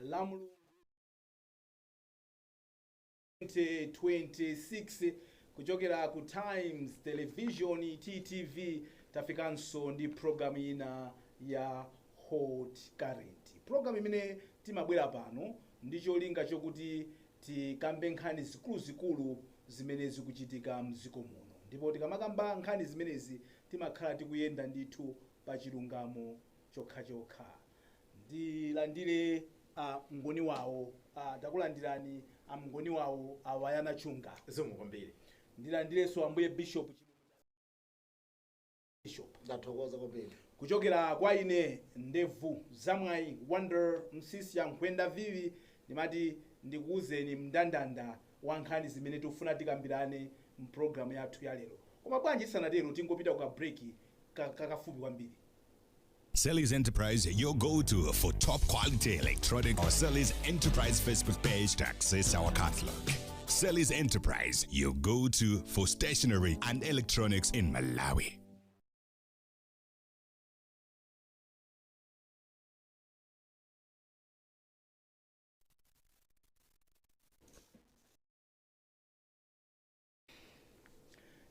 Lamulungu 2026, kuchokera ku Times Television, TTV. Tafikanso ndi programu ina ya Hot Current, programu imene timabwera pano ndi cholinga chokuti tikambe nkhani zikuluzikulu zimene zikuchitika mdziko muno. Ndipo tikamakamba nkhani zimenezi, timakhala tikuyenda ndithu pa chilungamo chokhachokha. Ndilandire mngoni wawo. Takulandirani amngoni wawo, Awayana Chunga. Zikomo kwambiri. Ndilandirenso ambuye Bishop, Bishop. Ndathokoza kwambiri. Kuchokera kwa ine, Ndevu Zamwayi Wonder Msisya Nkhwenda Vivi, ndimati ndikuwuzeni mndandanda wa nkhani zimene tikufuna tikambirane mpulogalamu yathu ya lero. Koma bwanji tisanatero, tingopita ku break kakafupi kwambiri. Selly's Enterprise, your go-to for top quality electronic, or Selly's Enterprise Facebook page to access our catalog. Selly's Enterprise, your go-to for stationery and electronics in Malawi.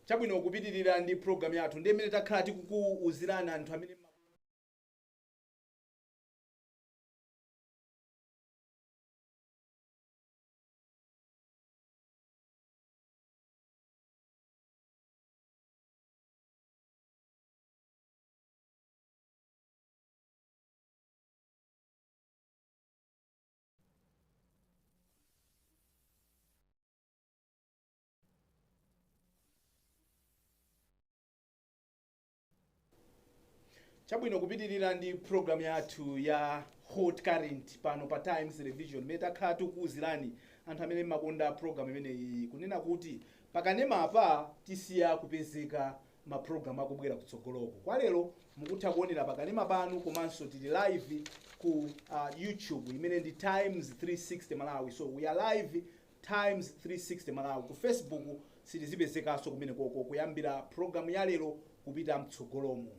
Chabwino, kupitirira ndi program yathu, ndi imene takhala tikukuuzirana anthu amene Chabwino, kupitirira ndi program yathu ya Hot Current pano pa Times Television, imene takhala tikukuwuzirani anthu amene mmakonda program imeneyi kunena kuti pakanema apa tisiya kupezeka ma program akubwera kutsogoloko. Kwa lero mukutha kuonera pakanema panu, komanso tili live ku YouTube imene ndi Times 360 Malawi. So we are live, Times 360 Malawi. Ku Facebook sitizipezekanso kumene koko kuyambira program ya lero kupita mtsogolomo.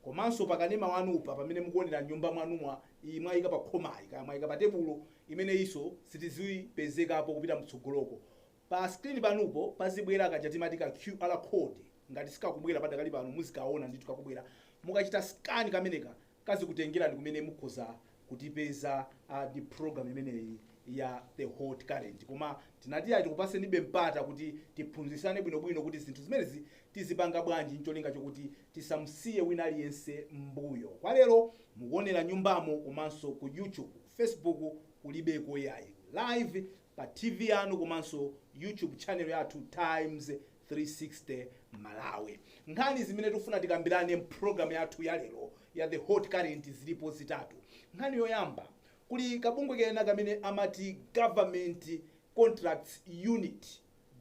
Komanso pakanema wanupa pamene mukuonera nyumba mwanumwa, iyi mwayika pa khomayi kaya mwayika pa tebulo imene, iso sitizipezekapo kupita mtsogoloko. Pa screen panupo pazibwera kaja timati ka QR code. Ngati sikakubwera padakali pano, muzikaona ndithu kakubwera. Mukachita scan kameneka, kazikutengerani kumene mukhoza kutipeza ndi program imeneyi ya The Hot Current. Koma tinati ayi, tikupasenibe mpata kuti tiphunzitsane bwinobwino kuti zinthu zimenezi tizipanga bwanji, ncholinga chokuti tisamsiye wina aliyense mbuyo. Kwa lero mukuonera nyumbamo komanso ku YouTube. Ku Facebook kulibeko yayi. Live pa TV yanu komanso YouTube channel yathu, Times 360 Malawi. Nkhani zimene tikufuna tikambirane mpulogalamu yathu ya lero ya The Hot Current zilipo zitatu. Nkhani yoyamba, kuli kabungwe kena kamene amati Government Contracts Unit,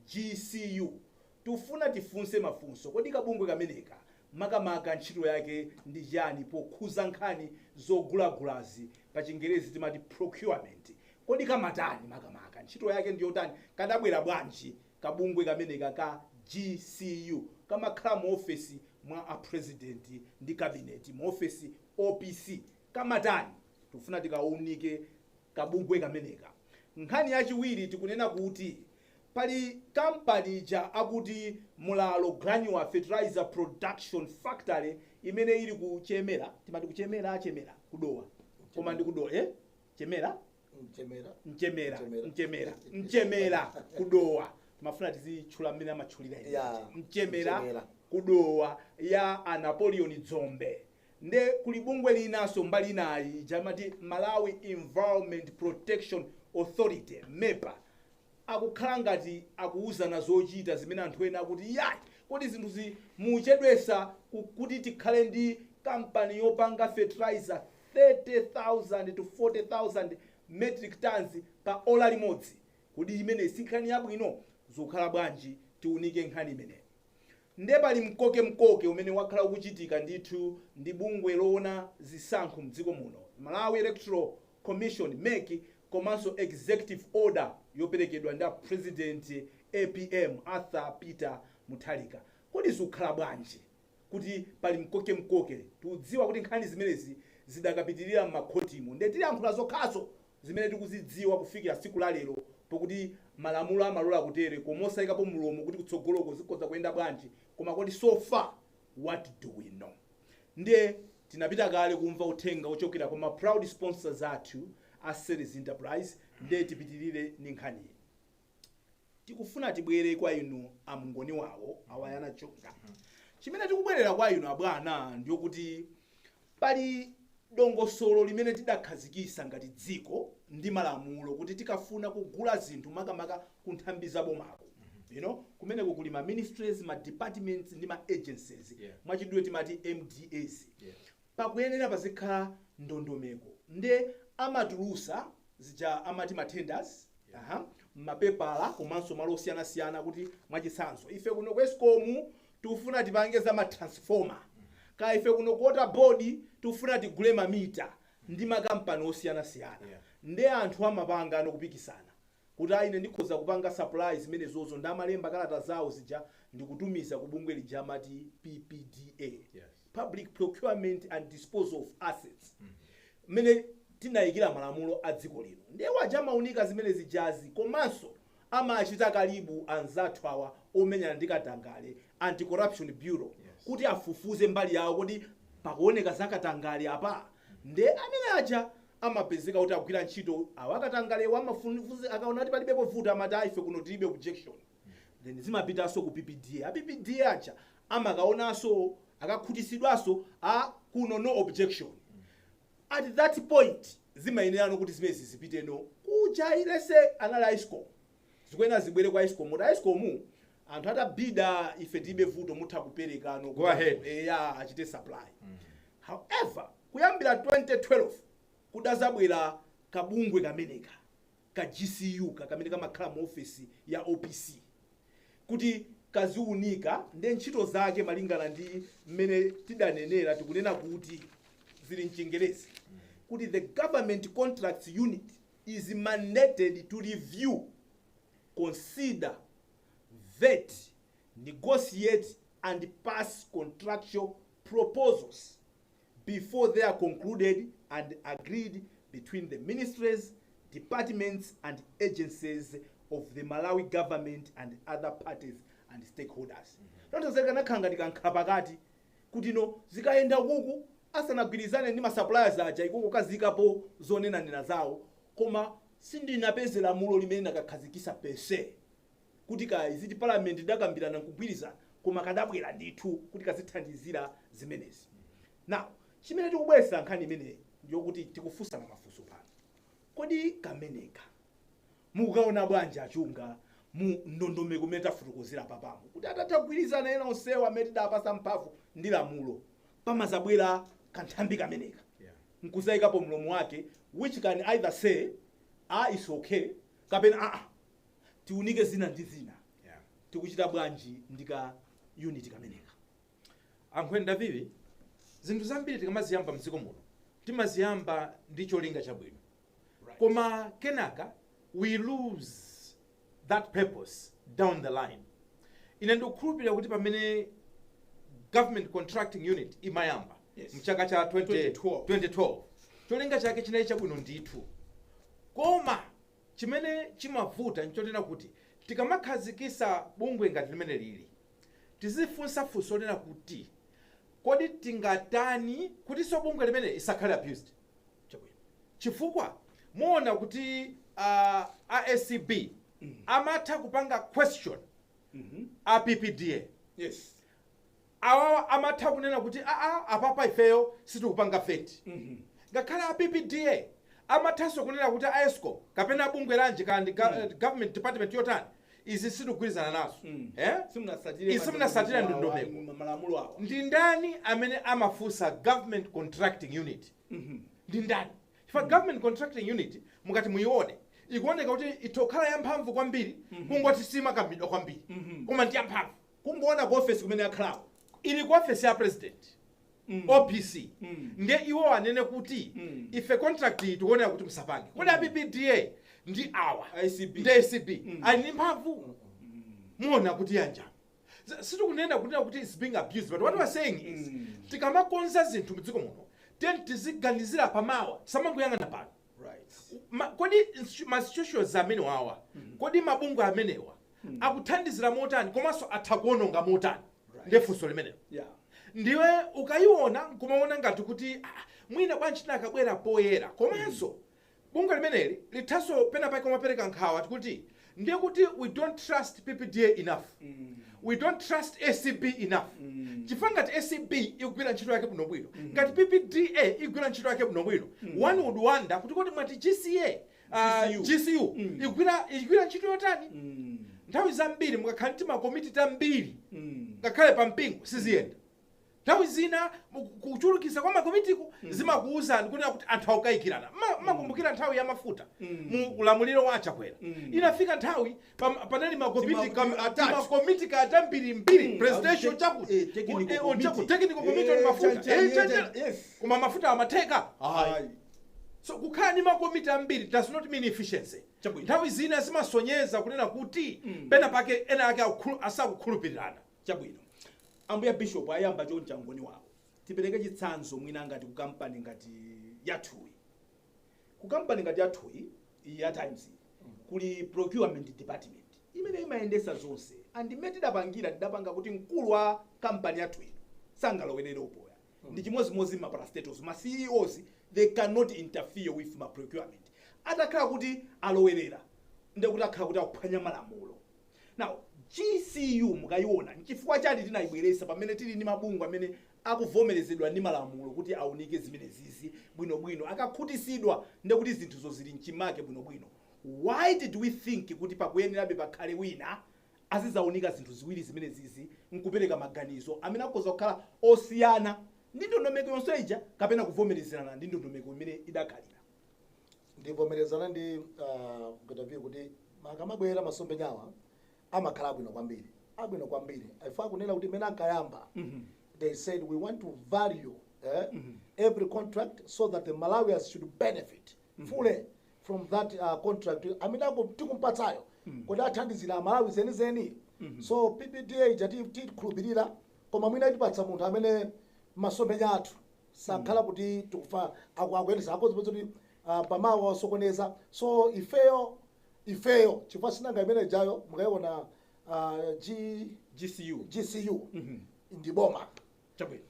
GCU. Tikufuna tifunse mafunso: kodi kabungwe kameneka makamaka ntchito yake ndi chani pokhuza nkhani zogulagulazi? Pa Chingerezi timati procurement. Kodi kamatani makamaka? Ntchito yake ndi yotani? Kadabwera bwanji kabungwe kameneka ka GCU? Kamakhala mu ofesi mwa a president ndi cabinet, mu ofesi OPC. Kamatani? Tikufuna tikaunike kabungwe kameneka. Nkhani yachiwiri, tikunena kuti pali kampani ija akuti Mulalo Granular Fertilizer Production Factory imene ili ku Chemera. Timati kuchemera, Chemera, kuDowa, koma ndi kuDowa, eh? Chemera. Mchemera. Mchemera. Mchemera. Mchemera, Mchemera, kuDowa. Timafuna tizitchula mmene amatchulira ine. Mchemera. Mchemera. KuDowa, ya a Napoleon Dzombe. Nde kuli bungwe linanso mbali inayi ija amati Malawi Environment Protection Authority, MEPA. Akukhala ngati akuwuzana zochita zimene anthu ena akuti yayi, kodi zinthuzi muchedwesa kuti tikhale ndi kampani yopanga fertilizer 30,000 to 40,000 metric tons pa ola limodzi? Kodi imene si nkhani yabwino? Zikukhala bwanji? Tiunike nkhani imeneyi. Nde pali mkokemkoke umene wakhala ukuchitika ndithu ndi bungwe loona zisankho mdziko muno, Malawi Electoral Commission, MEC, komanso executive order yoperekedwa ndi a President APM, Arthur Peter Mutharika. Kodi zikukhala bwanji kuti pali mkokemkoke? Tikudziwa kuti nkhani zimenezi zidakapitirira m'makhotimo, nde tiyankhula zokhazo. Zimene tikuzidziwa kufikira tsiku la lero, pokuti malamulo amalola kutere, koma osayikapo mulomo kuti kutsogoloko zikhoza kuyenda bwanji. Koma kodi so far what do we know? Ndiye tinapita kale kumva uthenga ochokera kwa ma proud sponsors athu a Series Enterprise. Ndiye tipitirire ndi nkhaniyi. Tikufuna tibwere kwa inu amungoni wawo awayana chonga. Chimene tikubwerera kwa inu abwana, ndiyokuti pali dongosolo limene tidakhazikisa ngati dziko ndi malamulo kuti tikafuna kugula zinthu, makamaka ku nthambi zabomako, kumeneko kuli ma ministries, ma departments ndi ma agencies, mwachidule timati MDAs, pakuyenera pazikhala ndondomeko. Nde amatulusa zija amati ma tenders, aha, mapepala komanso malo osiyanasiyana, kuti mwachitsanzo ife kuno ku ESCOM tikufuna tipange za ma transformer, ka ife kuno ku Water Board tikufuna tigule mamita ndi makampani osiyanasiyana. Nde anthu amapanga anokupikisana kuti aine ndikhoza kupanga supply zimenezozo, ndi amalemba kalata zawo zija ndikutumiza ku bungwe lija amati PPDA, Public Procurement and Disposal of Assets, mmene tinayikira malamulo a dziko lino. Ndiye waja amaunika zimene zijazi, komanso amachita kalibu anzathu awa omenyana ndi katangale, Anti-Corruption Bureau, kuti afufuze mbali yawo kuti pakuoneka zakatangale apa. Nde amene aja amapezeka kuti agwira ntchito awa katangale amafufuze, akaona kuti palibepo vuto amati, "Ah, ife kuno tilibe objection." Then zimapitanso ku PPDA. A PPDA aja amakaonanso, akakhutisidwanso, a kuno no objection. At that point zimayenerano kuti zimezi zipiteno kuja ilese anali ESCOM, zikuyenera zibwere kwa ESCOM kuti ESCOM, anthu atabida, ife tilibe vuto, mutha kuperekano. Go ahead. Eya, achite supply. However, kuyambira 2012 kudazabwera kabungwe kameneka ka GCU kakamene kamakhala mu ofesi ya OPC kuti kaziunika. Ndi ntchito zake, malingana ndi mmene tidanenera, tikunena kuti zili mchingerezi kuti the Government Contracts Unit is mandated to review, consider, vet, negotiate and pass contractual proposals before they are concluded and agreed between the ministries, departments and agencies of the Malawi government and other parties and stakeholders. Tanthauza kanakhala ngati kankhala pakati kuti no zikayenda kuku asanagwirizane ndi ma suppliers aja, ikuku kazikapo zonenanena zawo. Koma sindinapeze lamulo limene nakakhazikisa per se kuti kaya iziti parliament idakambirana nkugwirizana, koma kadabwera ndithu kuti kazithandizira zimenezi. Now, chimene tikubweretsa nkhani imeneyi ndiyokuti tikufunsana mafunso pano. Kodi kameneka mukukaona bwanji achunga mu ndondomeko imene tafotokozera papamo, kuti atatha kugwirizana ena onsewa amene tidapasa mphamvu ndi lamulo, pamazabwera kanthambi kameneka nkuzayikapo mlomo wake, which can either say, "Ah, it's okay," kapena, "Ah, ah, tiunike zina ndi zina"? Tikuchita bwanji ndi ka unit kameneka? Ankhwenda vivi, zinthu zambiri tikamaziyamba mdziko muno timaziyamba ndi cholinga chabwino, koma kenaka we lose that purpose down the line. Ine ndikukhulupirira kuti pamene Government Contracting Unit imayamba mchaka cha 20 2012. 2012, cholinga chake chinali chabwino ndithu. Koma chimene chimavuta nchonena kuti tikamakhazikisa bungwe ngati limene lili, tizifunsa funso lena kuti kodi tingatani kutinso bungwe limene isakhale abused? Chifukwa muona kuti ACB amatha kupanga question a PPDA. Awawa amatha kunena kuti, aa, apapa ifeyo sitikupanga vet. Ngakhale a PPDA amathanso kunena kuti a ESCOM kapena bungwe lanji kandi government department yotani, izi sitikugwirizana nazo. Eh? Simunasatire. Izi simunasatire ndondomeko. Malamulo awa. Ndi ndani amene amafunsa Government Contracting Unit? Ndi ndani? Chifukwa Government Contracting Unit mukati muione, ikuoneka kuti itokhala yamphamvu kwambiri, kungoti simakambidwa kwambiri, koma ndi yamphamvu. Kungoona ku office kumene akhalako. Ili ku office ya president, OPC. Ndiye iwo anene kuti ife contract iyi tikuonera kuti musapange. Kodi a PPDA ndi awa ACB. ndi ACB ali ndi mphamvu? Muona kuti yanja sitikunena kunena kuti it's being abused, but what we're saying is tikamakonza zinthu mdziko muno, teni tiziganizira pamawa, tisamangoyang'ana pano. Kodi ma institutions amene wawa, kodi mabungwe amenewa akuthandizira motani komanso atha kuononga motani? Ndiye funso limenelo. Ndiwe ukayiona nkumaona ngati kuti mwina bwanji tinakabwera poyera. Komanso bungwe limeneli lithanso pena pake kumapereka nkhawa kuti ndiye kuti we don't trust PPDA enough, we don't trust ACB enough, chifukwa ngati ACB ikugwira ntchito yake bwinobwino, ngati PPDA ikugwira ntchito yake bwinobwino, one would wonder kuti kodi mwati GCA, GCU. GCU ikugwira ntchito yotani? Nthawi zambiri mukakhala ndi makomiti tambiri, ngakhale pa mpingo siziyenda. Nthawi zina kuchulukisa kwa makomitiko zimakuwuzani kunena kuti anthu akukayikirana. Makumbukira nthawi ya mafuta mu ulamuliro wa Achakwera, inafika nthawi panali makomiti atatu. Makomiti katambirimbiri, presidential chakuti, technical chakuti, committee. technical committee on mafuta. Yes. Koma mafuta amatheka? Ayi. Ayi. So kukhala ndi makomiti ambiri does not mean efficiency. Nthawi zina zimasonyeza kunena kuti pena pake ena ake asakukhulupirirana. Chabwino, ambuya Bishop ayamba choncha ngoni wawo. Tipereke chitsanzo mwina ngati ku kampani ngati yathuyi. Ku kampani ngati yathuyi ya Times kuli procurement department imene imayendesa zonse, and imene tidapangira, tidapanga kuti mkulu wa kampani yathuyi sangalowerere upoya. Ndi chimozimozi ma parastatals, ma CEOs, they cannot interfere with ma procurement. Atakhala kuti alowerera, ndekuti akhala kuti akuphwanya malamulo. Now GCU mukayiona, nchifukwa chani tinayibweresa pamene tili ndi mabungwe amene akuvomerezedwa ndi malamulo kuti aunike zimene zizi bwinobwino, akakhutisidwa ndekuti zinthuzo zili mchimake bwinobwino? Why did we think kuti pakuyenerabe pakhale wina azizaunika zinthu ziwiri zimene zizi nkupereka maganizo amene akhoza kukhala osiyana ndi ndondomeko yonse ija kapena kuvomerezerana ndi ndondomeko imene idakhalira? Ndivomerezana ndi Getaviyo kuti akamabwera masomphenyawa amakhala abwino kwambiri, abwino kwambiri. Ife akunena kuti imene ankayamba, they said we want to value every contract so that the Malawians should benefit fully from that contract amene tikumpatsayo kuti athandizira Amalawi zenizeni. So PPDA ija tikhulupirira, koma mwina itipatsa munthu amene masomphenya athu sakhala kuti tikufa akuyendesa akozipeza kuti pamawa wasokoneza. So ifeyo chifukwa sinanga imene ijayo mukayiona G, GCU. GCU ndi boma.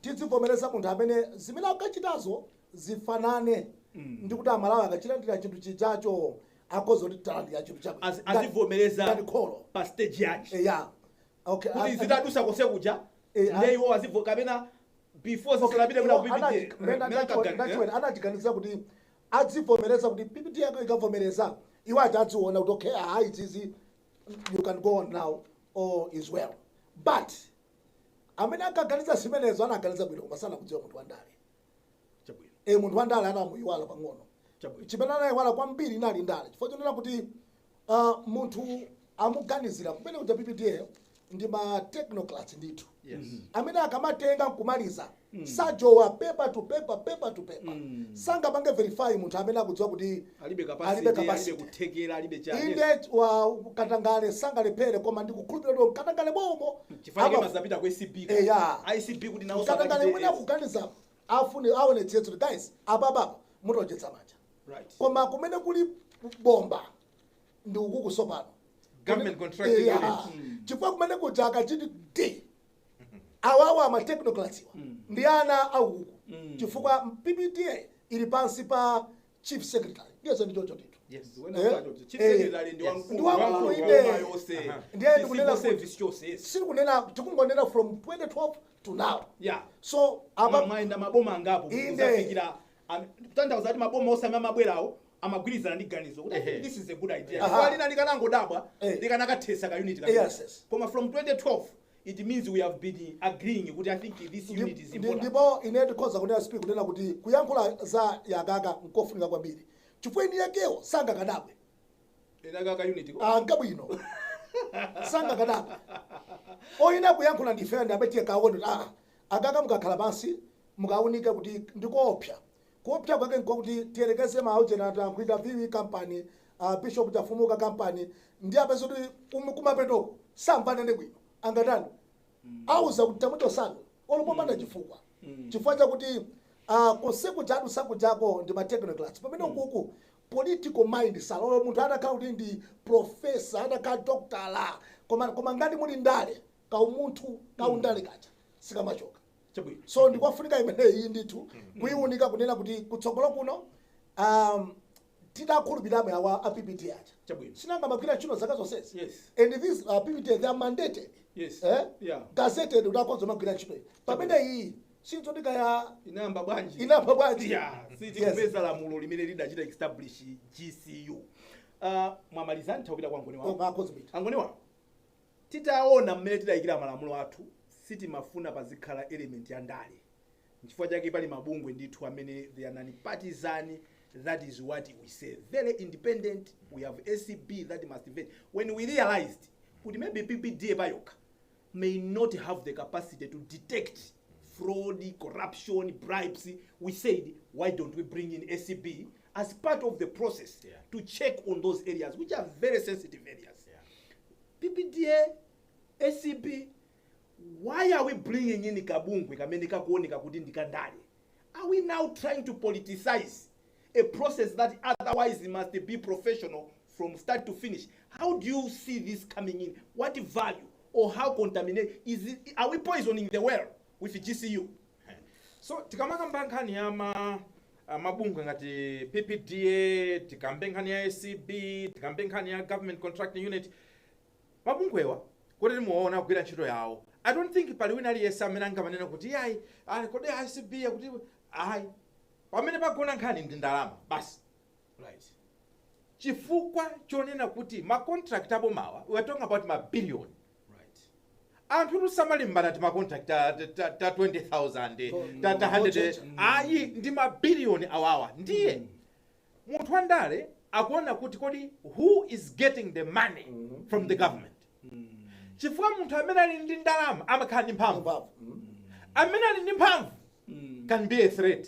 Tidzivomereza munthu amene zimene akachitazo zifanane ndi kuti Amalawi akachilandira chinthu chijacho akhoza kuti talandira chinthu chabwino. Azivomereza ngati kholo. pa stage yanji? Eya, okay. Kuti zitadusa konse kuja, ndiye iwo azivo kapena before zisalapite kuda ku PPDA? Anachiganiza kuti adzivomereza kuti PPDA yako ikavomereza, iwo aja adziona kuti okay, hayi, izizi you can go on now, all is well. But amene akaganiza zimenezo anaganiza bwino, koma sanakudziwa munthu wandale. Munthu wandale anamuyiwala pang'ono. Chimene anayiwala kwambiri inali ndale, chifukwa chonena kuti munthu amuganizira kumene kuja PPDA ndi ma technocrats ndithu amene akamatenga nkumaliza sajowa paper to paper, paper to paper. Sangapange verify munthu amene akudziwa kuti alibe alibe capacity, alibe capacity. kuthekera, alibe chani. Inde, wa katangale sangalephere, koma ndikukhulupirira kuti katangale bomo Chifukwa mazapita ku ACB. Eya. ACB kuti nawo katangale mwene akuganiza afune aonetsetsa kuti guys, apapapa mutonjetsa manja. Koma kumene kuli bomba ndi uku kusopano. Government contracting unit. Chifukwa kumene kuja akachiti d awawa ama technocrats iwa ndi ana aukuku, chifukwa PPDA ili pansi pa chief secretary. Ndiyezo ndi chocho ndithu. Chief secretary ndi wamkulu. Ndi wamkulu, wa inde. boma yonse. Ndiye ndikunena Civil service chonse, yes. Sitikunena, tikungonena from 2012 to now. So apa apa mwayenda maboma angapo Inde. kuzafikira kutanthauza kuti maboma osame amabwerawo amagwirizana ndi ganizo kuti this is a good idea. Kwa lina likanangodabwa likanakathesa ka unit kamene. Koma from 2012 it means we have been agreeing kuti I think this unit is important. Ndipo ine ndikhoza kunena speak kunena kuti kuyankhula za yakaka nkofunika kwambiri, chifukwa ini yakewo sangakadabwe. Inaka ka unit ko. Ankabwino sangakadabwe. Oyina kuyankhula ndife ndi amene tiyekaona kuti akaka mukakhala pansi mukaunika kuti ndikoopsa. Kuopsa kwake nkokuti tiyerekeze mawu jenata kuita viwi company, Bishop Chafumuka company, ndi apeza kuti kumapetoko samvanene bwino, angatani? Auza kuti tamuchosani olupopanda chifukwa, chifukwa chakuti konseku chadu sakujako ndi ma technocrats, pamene ukuku Political mind salola munthu atakhala kuti ndi professor, atakhala doctor, koma ngati muli ndale, kaumunthu kaundale kacha sikamachoka. So ndikwafunika imeneyi ndithu kuyiunika, kunena kuti kutsogolo kuno tidakhulupirirabe awa a PPDA aja. Sinanga magwira ntchito zaka zonsezi? And these PPDA, they are mandated, eh? Gazetted kuti akhoza magwira ntchito iyi, pamene iyi sinzotika ya Inayamba bwanji? Inayamba bwanji? Yeah, sitikupeza lamulo limene lidachita establish GCU. Mwamaliza, nthawi kwa ngoni wawo. Akhoza kupita. Angoniwa, titaona mmene tidayikira malamulo athu, sitimafuna pazikhala element ya ndale. Nchifukwa chake pali mabungwe ndithu amene they are non-partisan. That is what we say, very independent. We have ACB that must vet. When we realized kuti maybe PPDA payokha may not have the capacity to detect fraud, corruption, bribes, we said, why don't we bring in ACB as part of the process to check on those areas, which are very sensitive areas? PPDA, ACB, why are we bringing in kabungwe kamene kakuoneka kuti ndikandale? Are we now trying to politicize a process that otherwise must be professional from start to finish? How do you see this coming in? What value or how contaminate is it? Are we poisoning the well with GCU? So tikamakamba nkhani ya mabungwe ngati PPDA, tikambe nkhani ya ACB, tikambe nkhani ya Government Contracting Unit, mabungwewa kuti timuwaona kugwira ntchito yawo, I don't think pali wina aliyense amene angamanena kuti yayi, ali kodi ACB yakuti ayi. Pamene pagona nkhani ndi ndalama basi. Chifukwa chonena kuti ma contract abomawa, we are talking about ma billion. Anthu tusamalimbana ti ma contract ta 20,000, ta 100, ayi, ndi mabiliyoni awawa. Ndiye munthu wandale akuona kuti kodi who is getting the money from the government? Chifukwa munthu amene ali ndi ndalama amakhala ndi mphamvu. Mphamvu. Amene ali ndi mphamvu can be a threat.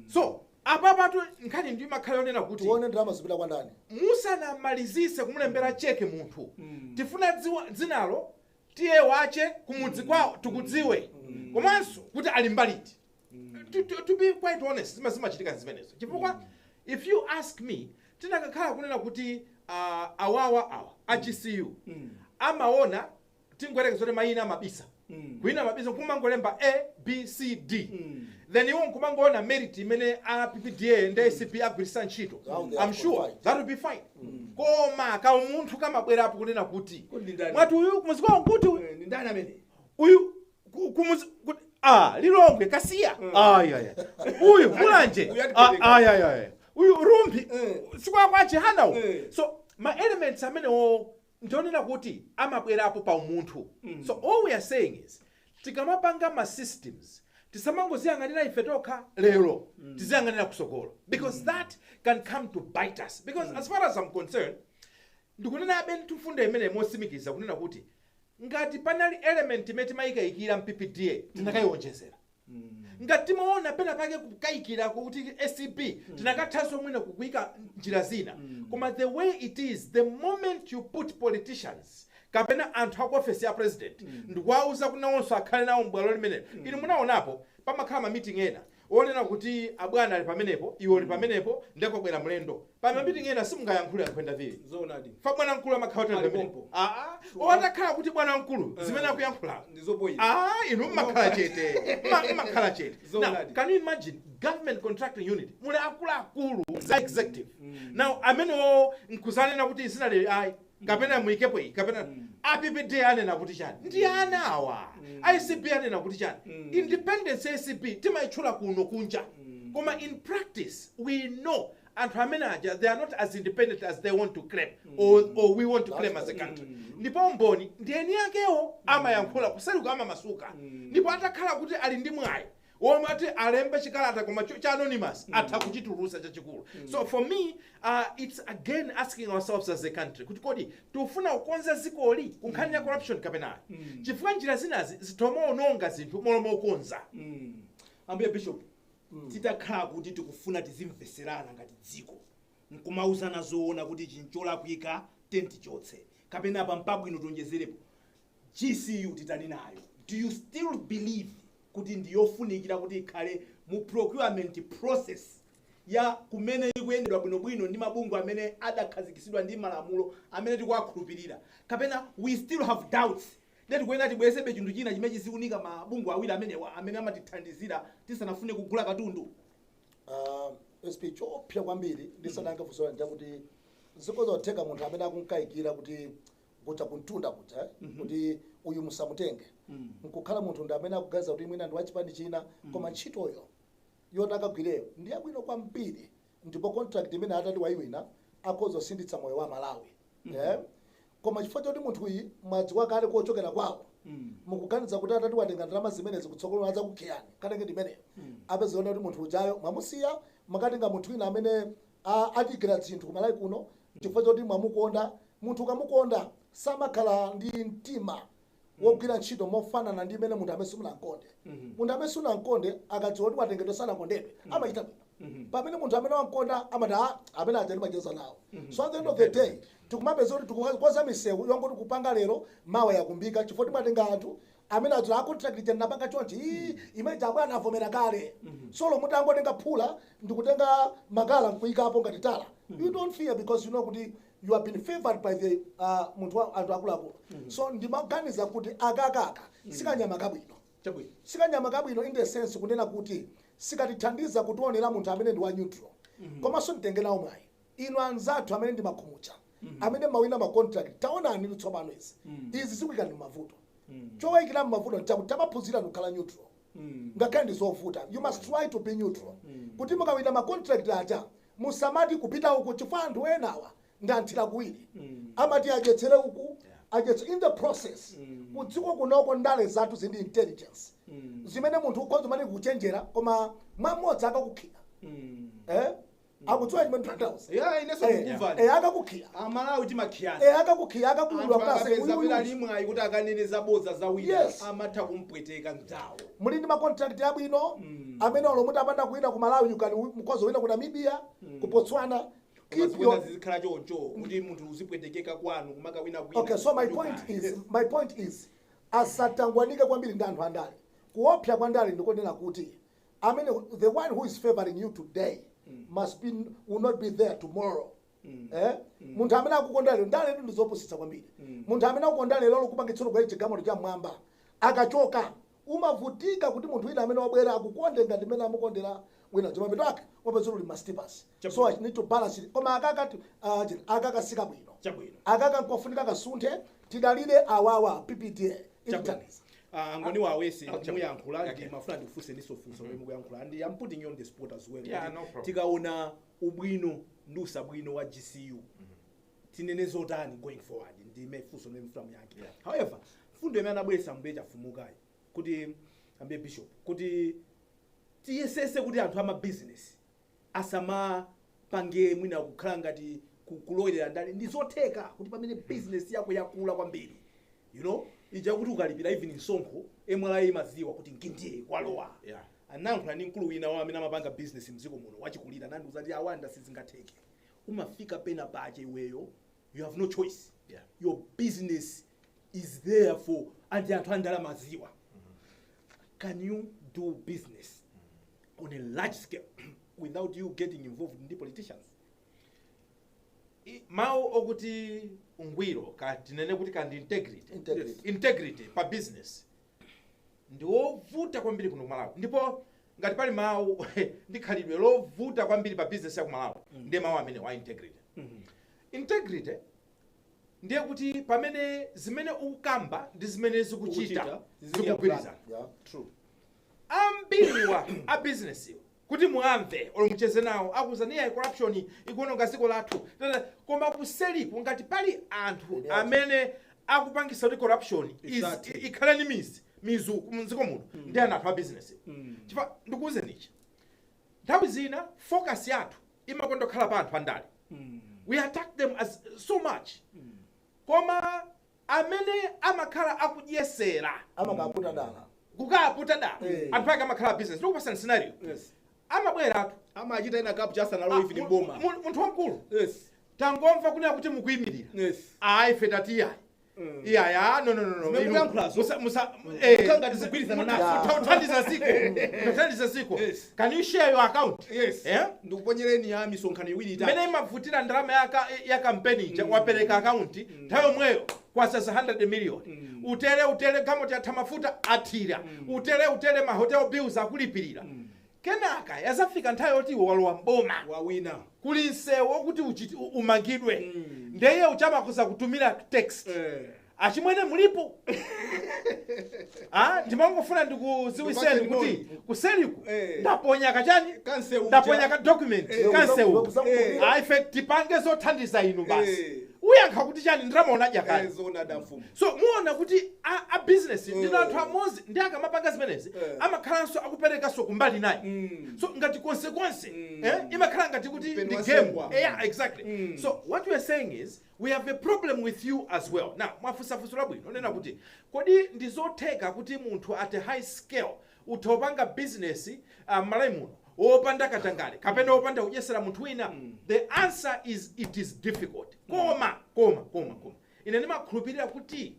So apapatu nkhani ndi makhala yonena kuti tione ndalama zipita kwa ndani. Musanamalizise kumulembera cheke munthu, tifuna dzinalo, tiye wache kumudzi kwawo tikudziwe, komanso kuti ali mbaliti. To be quite honest, zimachitika zimenezo. Chifukwa if you ask me, tinakakhala kunena kuti awawa awa a GCU amaona tingwereke zoti mayina amabisa, kwina mabisa kumangolemba A B C D, then iwo nkumangoona merit imene a PPDA ndi ACB agwiritsa ntchito, How they are I'm sure qualified. that will be fine. Koma kaumunthu kamabwerapo kunena kuti Kodi ndi ndani? mwati uyu kumuzi kwawo nkuti uyu? Eh, ndi ndani amene? Uyu kumuzi ah, Lilongwe Kasiya, ayaya, uyu Mulanje. Uyu Ah, atipereka. ayaya, uyu Rumbi, sikwakwache hanawo. So ma elements amenewo ndionena kuti amabwerapo pa umunthu. So all we are saying is, tikamapanga ma systems, tisamangoziyang'anira ife tokha lero, tiziyang'anira kusogolo, because that can come to bite us. Because as far as I'm concerned, ndikunena abe mfundo imene mosimikiza kunena kuti ngati panali element imene timayikayikira mPPDA, tinakayionjezera. Ngati timaona pena pake kukayikira kuti ACB, tinakathanso mwina kukuyika njira zina. Koma the way it is, the moment you put politicians kapena anthu aku ofesi ya president ndikuwauza kuti nawonso akhale nawo m'bwalo limenelo, inu munaonapo pamakhala ma meeting ena onena kuti abwana ali pamenepo, iwe uli pamenepo, ndekobwera mlendo. Pa ma meeting ena simungayankhule akhwenda vili Zoonadi. fa bwana mkulu amakhala kuti ali Ali pamenepo. pompo. Aa, owatakhala kuti bwana mkulu zimene akuyankhula Ndizopoyira. Ah, inu mmakhala chete. Mmakhala chete. Now, Zoonadi. can you imagine Government Contracting Unit muli akuluakulu za executive? Now amenewo nkuzanena kuti zina lili ayi, kapena muyikepo iyi, kapena aPPDA anena kuti chani? Ndi ana awa ACB anena kuti chani? Independence ACB timayitchula kuno kunja, koma in practice we know anthu amene aja, they are not as independent as they want to claim or we want to claim as a country. Ndipo mboni ndi eni akewo, amayankhula kusaluka, amamasuka. Ndipo atakhala kuti ali ndi mwayi womati alembe chikalata koma cha anonymous, atha kuchitulusa chachikulu. So for me, it's again asking ourselves as a country kuti kodi tikufuna kukonza zikoli ku nkhani ya corruption kapenayo? Chifukwa njira zinazi zitomaononga zinthu molomokonza. Ambuye Bishop, titakhala kuti tikufuna tizimveserana ngati dziko, nkumauzana zoona kuti chincholakwika tentichotse, kapena apa mpabwino tionjezerepo, GCU titani nayo? Do you still believe kuti ndiyofunikira kuti ikhale mu procurement process? Ya kumene ikuyendedwa bwinobwino ndi mabungwe amene adakhazikitsidwa ndi malamulo amene tikuwakhulupirira, kapena we still have doubts, ndiye tikuyenera tibwezebe chinthu china chimene chizikunika mabungwe awiri amenewa amene amatithandizira tisanafune kugula katundu? SP, choopsa kwambiri, ndisanayankhe funso, njakuti zikozotheka munthu amene akunkayikira kuti kuja kuntunda kuja, kuti uyu musamutenge, nkukhala munthu ndi amene akuganiza kuti mwina ndi wachipani china, koma ntchitoyo yoti akagwireyo ndi yabwino kwambiri, ndipo contract imene atati wayiwina akhoza kusinditsa moyo wa Malawi, eh? Koma chifukwa choti munthu uyi mwadziwa kale kochokera kwawo, mukuganiza kuti atati watenga ndalama zimenezi kutsogolo adzakukhiyani, katenge ndimeneyo, apeziona kuti munthu ujayo mwamusiya, makatenga munthu wina amene atigwira zinthu kumalawi kuno chifukwa choti mwamukonda. Munthu ukamukonda samakhala ndi mtima wogwira ntchito mofanana ndi imene munthu amene simunamkonde. Munthu amene sunamkonde akadziwa kuti watengedwa sanakondedwe, amachita bwino, pamene munthu amene wamkonda amati, "Ah, amene aja ndimacheza nawo." So at the end of the day tikumapeza kuti tikukonza misewu yongoti kupanga lero, mawa yakumbika, chifukwa timatenga anthu amene adzula a contract ija, ndinapanga chonchi, ii imene jabwana avomera kale. So lomwe tangotenga phula ndikutenga makala nkuyikapo ngati tala, you don't fear because you know kuti you have been favored by the munthu wa anthu akuluakulu. So ndimaganiza kuti akakaka sikanyama kabwino. Sikanyama kabwino in the sense kunena kuti sikatithandiza kutionera munthu amene ndi wa neutral. Komanso nditenge nawo mwayi, inu anzathu amene ndi makhumucha, amene mawina ma contract, taonani tsopano izi zikuyikani m'mavuto. Chowayikira m'mavuto nchakuti tamaphunzira kukhala neutral, ngakhale ndi zovuta. You must try to be neutral kuti mukawina ma contract aja musamati kupita uku, chifukwa anthu enawa ndi anthira kuwiri, amati adyetsere uku, adyetse. In the process, kudziko kunoko ndale zathu zindi intelligence zimene munthu ukhoza mani kuchenjera, koma mwamodzi akakukhira, eh, akudziwa chimene tanthauza. Ya, inenso ndikukumvani. Eh, akakukhira. Amalawi timakhiyana. Eh, akakukhira, akakulula Anthu kuti ase akapeza uyu pena uyu limwayi kuti akanene zabodza za wina, amatha kumpweteka mdzawo. Muli ndi ma contract abwino amene olo muti apanda kuwina ku Malawi, you can mukhoza kuwina ku Namibia, ku Botswana. Keep Koma your zizikhala choncho kuti munthu uzipwetekeka kwanu kumakawina kwina. Okay, so my point is asatangwanike kwambiri ndi anthu andale. Kuopsa kwa ndale ndikonena kuti amene the one who is favoring you today must be will not be there tomorrow, eh? Munthu amene akukonda lero, ndale ndi zopusitsa kwambiri. Munthu amene akukonda lero lokupangitsira kwa chigamulo cha mwamba, akachoka umavutika kuti munthu wina amene wabwera akukonde ngati mmene amukondera wina. Mapeto ake wapeza uli ma slippers. So I need to balance it. Koma akaka akaka sikabwino. Akaka nkofunika kasunthe, tidalire awawa PPDA itithandiza. Angoni wawese muyankhula. Okay. Ndi mafuna ndikufunse ndiso funso lomwe mukuyankhula, and I'm putting you on the spot as well. Yeah, Kuti no problem. tikaona ubwino ndi usabwino wa GCU, tinene zotani going forward? Ndime funso limene mfuna muyankhe. However, fundo imene anabweretsa mbuye Chafumukayi, kuti ambuye bishop, kuti tiyesese kuti anthu ama business asamapange mwina kukhala ngati kulowelera ndale, ndi zotheka kuti pamene business yako yakula kwambiri, ija kuti ukalipira even msonkho, MRA imaziwa kuti ngindiye kwalowa. Anayankhula ndi mkulu wina wa amene amapanga business mdziko muno wachikulira, nandiuza kuti awanda sizingatheke, umafika pena pache iweyo you have no choice. Your business is there for and anthu andalama aziwa. Can you do business on a large scale without you getting involved in the politicians? Mawu okuti ungwiro, ka tinene kuti kandi integrity, Integrity. Integrity pa business ndi wovuta kwambiri kuno kumalawi, ndipo ngati pali mawu ndi khalidwe lovuta kwambiri pa business ya kumalawi, ndiye mawu amene wa integrity. Integrity ndiye kuti pamene zimene ukukamba ndi zimene zikuchita Ukuchita, zikugwirizana. True. Ambiriwa a business iwo, kuti muamve olo mucheze nawo, akuzani iya corruption ikuononga dziko lathu. Tata, koma kuseliku ngati pali anthu amene akupangisa kuti corruption ikhale ni mizu mdziko muno, ndi anthu a business. Chifukwa ndikuwuzeni ichi, nthawi zina focus yathu imakonda kukhala pa anthu andale. We attack them as so much, koma amene amakhala akudyesera, amakaputa dala, kukaputa dala, anthu ake amakhala business. Ndikupasani scenario. Amabweratu, amachita ina kapu chasanalowe even boma. Munthu wamkulu, tangomva kunena kuti mukuyimirira, ayi, ife tatiyayi. Iyaya, no, no, no, no. Zimene Inu, mukuyankhulazo. Musa Kukhala ngati zigwirizana nazo. Uthandiza ziko, uthandiza ziko. Yes. Can you share your account? Yes. Eh? Ndikuponyereni ya misonkhano iwiri, itatu. Mmene imavutira ndalama ya kampeni ija, wapereka akaunti nthawi yomweyo kwasasa 100 million. Utere utere, gamoti atha mafuta, athira. Utere utere, ma hotel bills akulipirira. Kenaka yazafika nthawi yoti iwe walowa mboma, wawina, kuli msewu wokuti umangidwe, ndeye uchamakuza kutumira text: "Achimwene, mulipo? Ah, ndimangofuna ndikuziwiseni kuti kuseliku ndaponya kachani, Kansewu. ndaponya ka document kansewu. Aife tipange zothandiza inu basi." Uyankha kuti chani? Ndalama unadya kale. Zona da mfumu. So muona kuti a business ndino anthu amodzi ndi akamapanga zimenezi amakhalanso akuperekanso kumbali naye. So ngati konsekonse imakhala ngati kuti Mpeni ndi wa game. sengwa. Yeah, exactly. So what we are saying is we have a problem with you as well. Now mwafunsafunso labwino nena kuti kodi ndi zotheka kuti munthu at a high scale utha upanga business m'Malawi muno wopanda katangale kapena wopanda kudyesera munthu wina? The answer is it is difficult, koma ine ndimakhulupirira kuti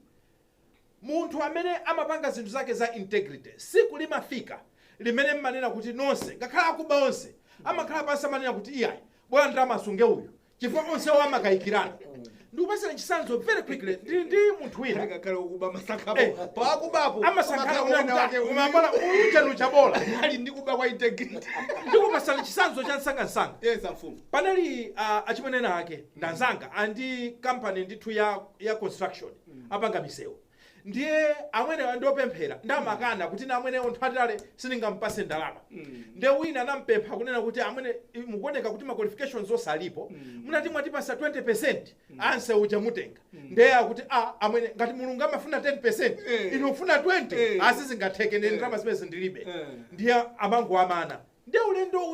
munthu amene amapanga zinthu zake za integrity, siku limafika limene mmanena kuti nonse, ngakhale akuba onse, amakhala pansi, amanena kuti iyayi, bora ndalama asunge uyu, chifukwa onsewo amakayikirana. Ndikupasira chitsanzo very quickly. Ndili ndi munthu wina. Ngakhale ukuba masankhapo, pakubapo Amasankhana umambona uyu chanu chabola. Ali ndi kuba kwa integrity. Ndikupasana chitsanzo cha msangamsanga. Yes, amfumu. Panali achimwenena ake ndanzanga andi kampani ndithu ya construction, apanga misewu. Ndiye amwene ndiopemphera, ndamakana kuti na amwene anthu atale sindingampase ndalama. Ndiye wina anampempha kunena kuti amwene, mukuoneka kuti ma qualifications onse alipo, munati mwatipasa 20% anse uja mutenga. Ndiye akuti, "A amwene, ngati Mulungu amafuna 10%, inu ufuna 20, asizingatheke, ndi ndalama zimene zindilibe." Ndiye amango amana. Ndiye ulendo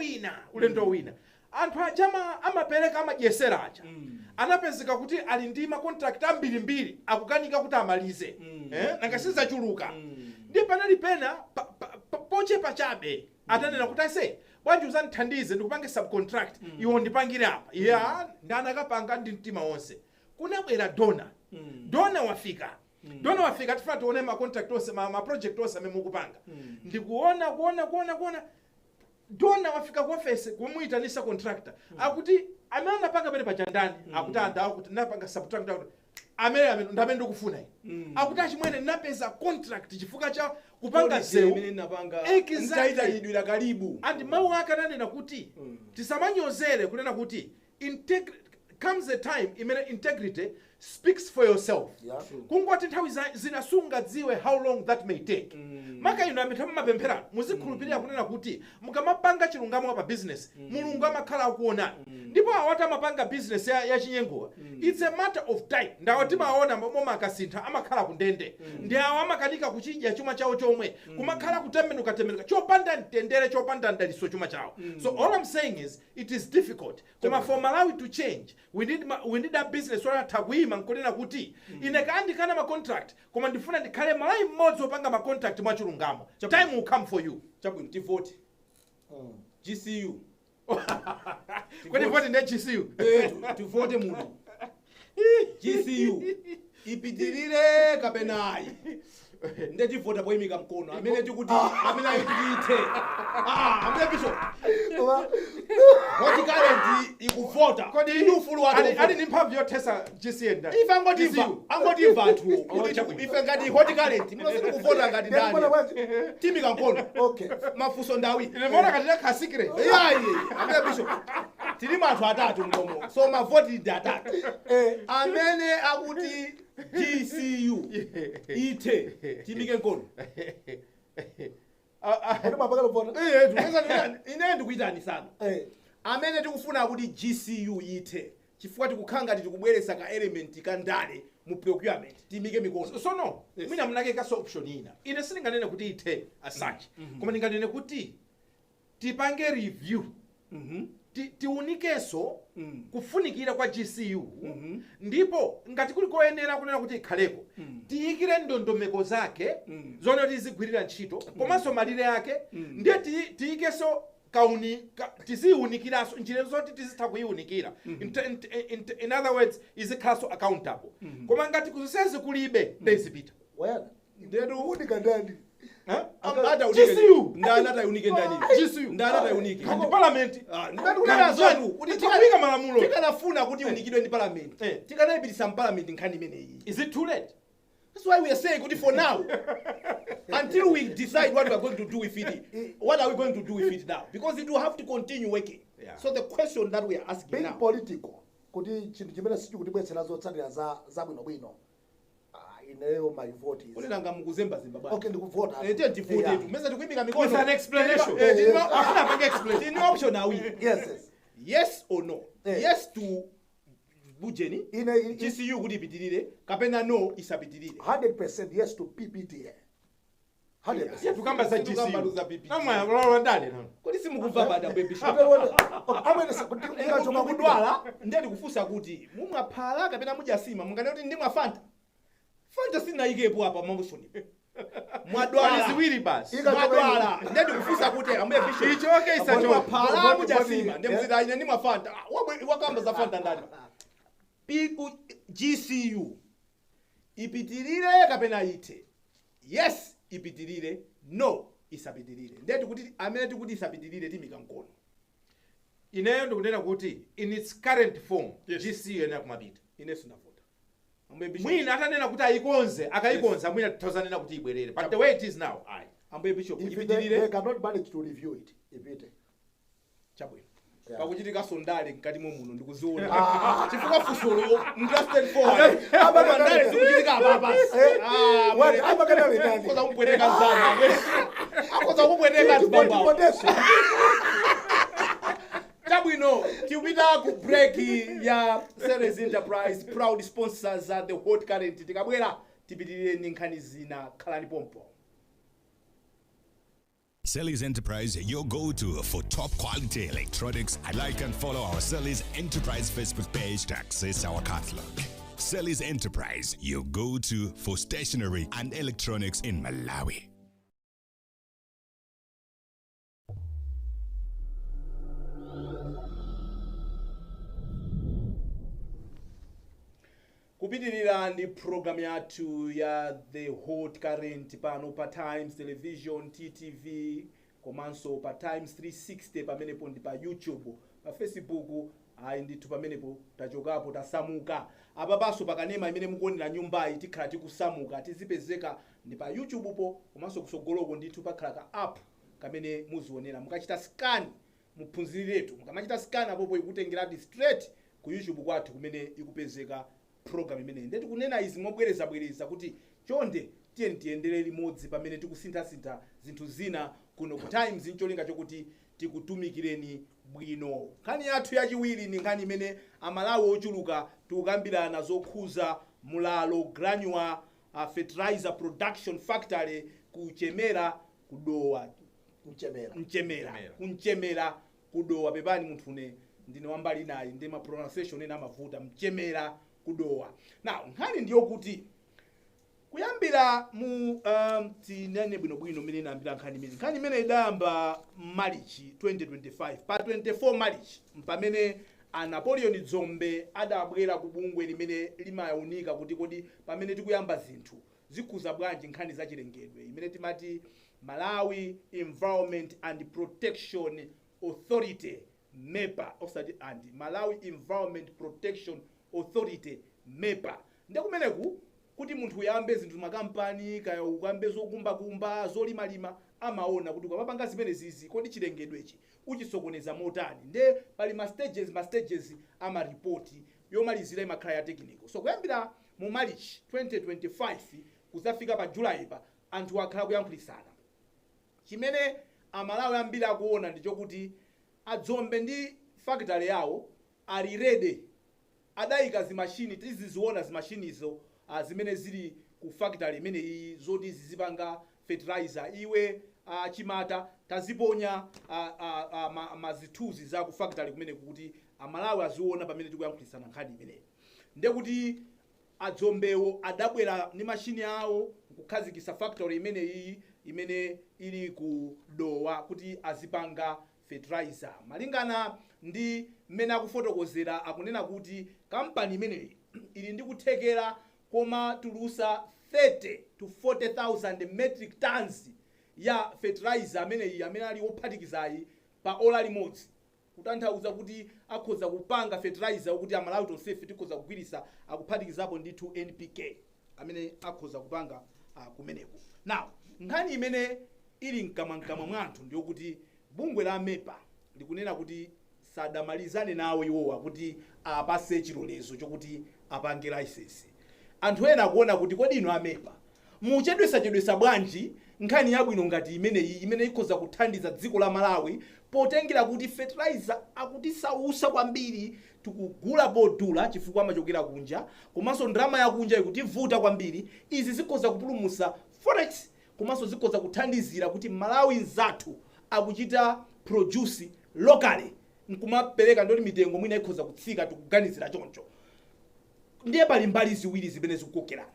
wina anthu aja amapereka, amadyesera aja, anapezeka kuti ali ndi ma contract ambirimbiri akukanika kuti amalize, nanga sizachuluka. Ndiye panali pena pochepa chabe atanena kuti, "Ase, bwanji uzandithandize, ndikupange subcontract, iwo ndipangire apa." Iye ndi anakapanga ndi mtima wonse. Kunabwera donor. Donor wafika, donor wafika, "Tifuna tione ma contract onse, ma project onse amene mukupanga." Ndikuona, kuona, kuona, kuona, donor wafika ku office kumuyitanisa contractor. Akuti, "Amene anapanga pene paja ndani?" Akuti, "Anda." Akuti, "Napanga subcontract." Akuti, "Amene ndamene ndikufuna ine." Akuti, "Achimwene, napeza contract chifukwa cha kupanga Policy imene zewu." napanga. Exactly. Ntayitanidwira kalibu. And mawu ake ananena kuti tisamanyozere kunena kuti comes a time imene integrity speaks for yourself. Kungoti nthawi zina sungadziwe how long that may take. Maka inu amene mumapemphera, muzikhulupirira kunena kuti mukamapanga chilungamo pa business, Mulungu amakhala akuonani. Ndipo awati amapanga business ya chinyengowa, it's a matter of time. Ndawo timaona momwe akasintha amakhala kundende, ndi awo amakanika kuchidya chuma chawo chomwe, kumakhala kutembenuka tembenuka, chopanda mtendere, chopanda mdaliso chuma chawo. So all I'm saying is it is difficult, koma for Malawi to change, we need a business olatha kuyima nkunena kuti ine kandikana ma contract, koma ndifuna ndikhale Malawi mmodzi wopanga ma contract mwachilungamo. Time will come for you. Chabwino, tivote GCU. Kodi vote ndiye GCU? Eh, tivote muno, GCU ipitirire kapena ayi? Nde tivota poyimika mkono amene tikuti, amene ayi tikuite. Ah, amene Bishop, Hot Current ikuvota. Kodi Ndi ufulu wake ali wovota. ali ndi mphamvu yothesa GCN ndani? Ife angotimva, GCU. angotimva anthu Oh, chabwino. ife ngati Hot Current muno sitikuvota ngati ndani. Timika mkono. Okay. Mafunso ndawi. Ine maona kati lakha secret. Iyayi, amene Bishop, tili anthu atatu mlomo, so mavoti ndi atatu. Amene akuti GCU ithe, timike mkono. Kodi mapaka luvota? Ine ndikuitani sana. Amene tikufuna kuti GCU ithe chifukwa tikukhala ngati tikubweretsa ka element ka ndale mu procurement, timike mikono. So no, Yes. mwina munakekaso option ina. Ine sindinganene kuti ithe as such, koma ndinganene kuti tipange review, tiunikenso kufunikira kwa GCU, ndipo ngati kuli koyenera kunena kuti ikhaleko, tiyikire ndondomeko zake zoona kuti izigwirira ntchito, komanso malire ake. Ndiye tiyikenso Tiziwunikiranso njira zoti tizitha kuyiwunikira. In other words, izikhalanso accountable. Koma ngati kuzonsezi kulibe, ndezipita. Wayana. Ndetu. Unika ndani? Ata GCU. Ndani atayunike ndani? GCU. Ndani atayunike? Kandi parliament. Ah, ndimati kunena zatu kuti tikuyika malamulo. Tikanafuna kuti unikidwe ndi parliament, tikanayipitisa mparliament nkhani imeneyi. Is it too late? That's why we are saying kuti for now, until we decide what we are going to do with it, what are we going to do with it now? Because it will have to continue working. So the question that we are asking Being now, political, kuti chinthu chimene sichikutibwetsera zotsatira za zabwinobwino. Ah, ineyo my vote is kuti nanga mukuzembazemba bwana. Okay, ndikuvota. Eh, tiye tivote tu. Mesa tikuyimika mikono. With an explanation. Eh, Afuna apange explanation. tini option awiri. Yes. Yes or no? Yes to bujeni Ine GCU kuti ipitirire, kapena no, isapitirire. 100% yes to PPTA. 100%. Yeah, tukamba za Tukamba GCU. za PPTA. Namwe lolo ndale nano. Kodi simukumva bada baby? Amwene kuti ikachoka Mukudwala, ndiye ndikufunsa kuti mumwaphala kapena mudyasima? Mungane kuti ndimwa Fanta. Fanta sinayikepo apa mamushoni. Mwadwala. Pali ziwiri basi. Mwadwala, ndiye ndikufunsa kuti ambuye bishop, Ichoke isachoke. mumwaphala, mudyasima? Ndiye muziti ine ndimwa Fanta. Ah, wakamba za Fanta ndani? GCU ipitirire kapena ite? Yes, ipitirire; no, isapitirire. Ndiye tikuti amene tikuti isapitirire timika mkono. Ineyo ndikunena kuti in its current form, Yes. GCU yenera kumapita. Ine sinavota. Ambuye bishop. Mwina atanena kuti ayikonze, akayikonza, mwina titazanena kuti ibwerere, but the way it is now, ayi. Ambuye bishop, If ipitirire? they cannot manage to review it, ipite. Chabwino. Yeah. Pakuchitika ndale mkati mwe muno, ndikuziona chifukwa fusolo mtrusted forward. Koma ndale zikuchitika apa basi. Ah, What? Amakana ndani? Akhoza kumpweteka mzanga, akhoza kumpweteka zibambawo. Tipondeso. Chabwino, tikupita ku break ya Series Enterprise, proud sponsors za The Hot Current. Tikabwera tipitirire ndi nkhani zina. Khalani pompo. Selly's Enterprise, your go-to for top quality electronics. Like and follow our Selly's Enterprise Facebook page to access our catalog. Selly's Enterprise, your go-to for stationery and electronics in Malawi. Kupitirira ndi program yathu ya The Hot Current pano pa Times Television, TTV, komanso pa Times 360. Pamenepo ndi pa YouTube, pa Facebook ayi ndithu. Pamenepo tachokapo, tasamuka. Apapanso pakanema imene mukuonera nyumbayi, tikhala tikusamuka, tizipezeka ndi pa YouTube po, komanso kusogoloko ndithu pakhala ka app kamene muzionera. Mukachita scan, muphunziriretu, mukamachita scan apopo ikutengerati straight ku YouTube kwathu kumene ikupezeka program imeneyi. Ndeti kunena izi mobwerezabwereza kuti chonde tiyeni tiyendere limodzi pamene tikusinthasintha zinthu zina kuno ku Times, ncholinga chokuti tikutumikireni bwino. Nkhani yathu yachiwiri ndi nkhani imene Amalawi ochuluka tikukambirana, zokhuza Mulalo Granular Fertilizer Production Factory kuchemera kudowa. Mchemera. Mchemera. Mchemera. Kumchemera kudowa. Pepani munthune, ndine wambali nayi ndi ma pronunciation ena amavuta. Mchemera kudowa. Now, nkhani ndiyokuti kuyambira mu tinene bwinobwino mmene inayambira nkhani imene. Nkhani imene idayamba Marichi 2025. Pa 24 Marichi mpamene a Napoleon Dzombe adabwera ku bungwe limene limayunika kuti kodi pamene tikuyamba zinthu zikhuza bwanji nkhani zachilengedwe, imene timati Malawi Environment and Protection Authority, MEPA, osati and, Malawi Environment Protection Authority, MEPA. Ndi kumeneku kuti munthu uyambe zinthu, makampani, kaya ukambe zokumbakumba, zolimalima, amaona kuti ukamapanga zimene zizi, kodi chilengedwechi uchisokoneza motani? Nde pali ma stages, ma stages amaripoti, yomalizira imakhala ya technical. So kuyambira mu March 2025 kuzafika pa July pa, anthu akhala kuyankhulisana. Chimene Amalawi ambiri akuona ndi chokuti adzombe ndi factory yawo ali ready, adayika zimashini. Tiziziona zimashinizo zimene zili ku factory imene iyi, zoti zizipanga fertilizer. Iwe chimata, taziponya mazithunzi za ku factory kumene kuti Amalawi aziona pamene tikuyankhulisana nkhani imeneyi. Ndekuti adzombewo adabwera ndi mashini awo kukhazikitsa factory imeneyi imene ili ku Dowa kuti azipanga fertilizer. Malingana ndi mmene akufotokozera, akunena kuti kampani imeneyi ili ndi kuthekera komatulusa 30 to 40,000 metric tons ya fertilizer ameneyi amene ali wophatikizayi pa ola limodzi, kutanthauza kuti akhoza kupanga fertilizer wokuti Amalawi tonsefe tikhoza kugwirisa, akuphatikizapo ndithu NPK amene akhoza kupanga kumeneko. Now, nkhani imene ili mkamwamkamwa mwa anthu ndiyokuti bungwe la MEPA likunena kuti sadamalizane nawo iwowa kuti apase chilolezo chokuti apange license. Anthu ena akuona kuti, kodi inu a MEPA muchedwesachedwesa bwanji nkhani yabwino ngati imeneyi, imene ikhoza kuthandiza dziko la Malawi, potengera kuti fertilizer akutisausa kwambiri? Tikugula podula chifukwa amachokera kunja, komanso ndalama yakunja ikutivuta kwambiri. Izi zikhoza kupulumutsa forex, komanso zikhoza kuthandizira kuti Malawi nzathu akuchita produce locally nkumapereka, ndoti mitengo mwina ikhoza kutsika, tikuganizira choncho. Ndiye pali mbali ziwiri zimene zikukokerana.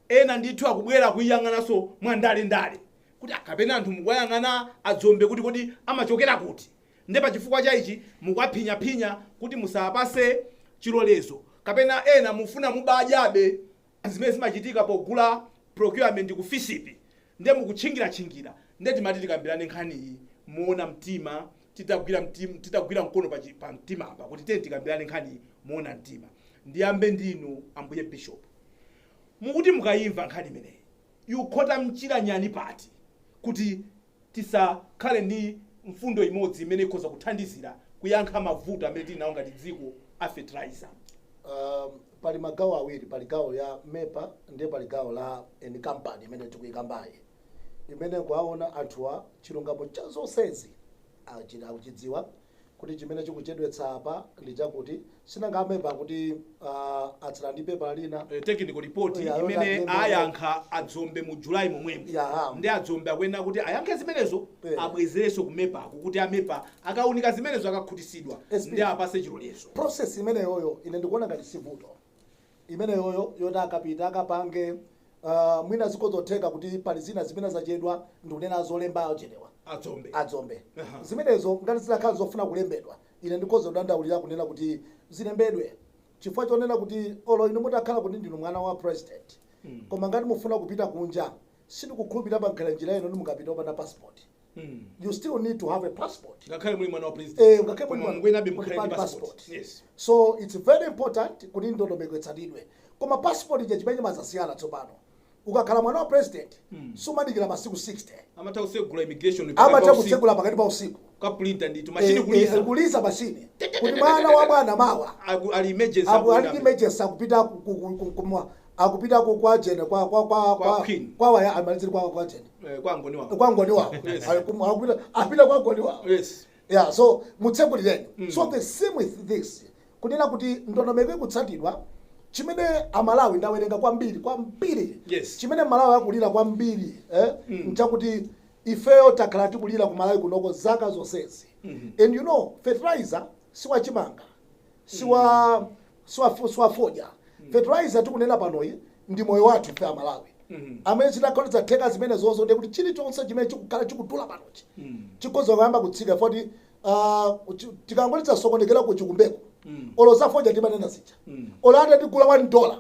Ena ndithu akubwera kuyang'ananso mwandalendale kuti akapena anthu mukuyang'ana adzombe kuti kodi amachokera kuti, nde pachifukwa cha ichi mukuwaphinyaphinya kuti musapase chilolezo, kapena ena mufuna mubadyabe zimene zimachitika pogula procurement ku FISP, nde mukutchingiratchingira. Nde timati tikambirane nkhaniyi muona mtima, titagwira mtima, titagwira mkono pa mtima apa, kuti tiye tikambirane nkhaniyi muona mtima. Ndiyambe ndinu, ambuye Bishop. Mukuti mukayimva nkhani imeneyi, yukhota mchira nyani pati kuti tisakhale ndi mfundo imodzi imene ikhoza kuthandizira kuyankha mavuto amene tili nawo ngati dziko a fertilizer? Pali magawo awiri. Pali gawo ya MEPA, ndiye pali gawo la eni kampani imene tikuyikambayi, imene kuwaona anthuwa chilungamo cha zonsezi akuchidziwa kuti chimene chikuchedwetsa apa ndi chakuti sinanga a MEPA kuti atsala ndi pepa lina. Technical report imene ayankha adzombe mu July momwemo. Ndi adzombe akuyenera kuti ayankhe zimenezo, abwezerenso ku MEPAko kuti a MEPA akaunika zimenezo, akakhutisidwa, SP. ndi apase chilolezo. Process imeneyoyo ine ndikuona ngati sivuto imeneyoyo yoti akapita akapange. Mwina zikozotheka kuti pali zina zimene zachedwa, ndikunena zolemba chenewa adzombe. Adzombe. Zimenezo ngati zidakhala zofuna kulembedwa, ine ndikhoza kudandaulira kunena kuti zilembedwe, chifukwa chonena kuti olo inu mutakhala kuti ndinu mwana wa president, koma ngati mufuna kupita kunja, sindikukhulupirira pankhala njira ino ndi mukapita opanda passport. You still need to have a passport. Ngakhale muli mwana wa president. Ngakhale muli Koma mukwenabe mukhale ndi ndi passport. passport. So it's very important kuti ndondomeko itsatidwe, koma passport ija chimene chimazasiyana tsopano, ukakhala mwana wa president, sumadikira masiku 60. Amatha kutsegula immigration pakati Amatha pa usiku. kutsegula pakati pa usiku. Kaprinta ndithu machini kuliza. Kuliza machini kuti mwana wa bwana mawa Ali emergency. Apo ali Akuyenda. emergency, akupita akupita kwa jene kwa Kwa queen. Kwa waya amalizire kwa jene. Kwa ngoni wawo. Kwa ngoni wawo. Ali apita kwa ngoni wawo. Yeah, so mutsekulireni. So the same with this, kunena kuti ndondomeko ikutsatidwa. Chimene Amalawi ndawerenga kwambiri kwambiri, chimene Malawi akulira kwambiri, nchakuti ifeyo takhala tikulira ku Malawi kunoko zaka zonsezi. And you know, fertilizer siwachimanga, siwa fodya. Fertilizer tikunena panoyi ndi moyo wathu ife Amalawi, amene zitakhala zatheka zimene zozo, ndi kuti chilichonse chimene chikukhala chikudula panochi chikhoza kuyamba kutsika, foti tikangoti sokonekera ku chikumbeko, olo zafodya timanena zija, olo atatigula $1,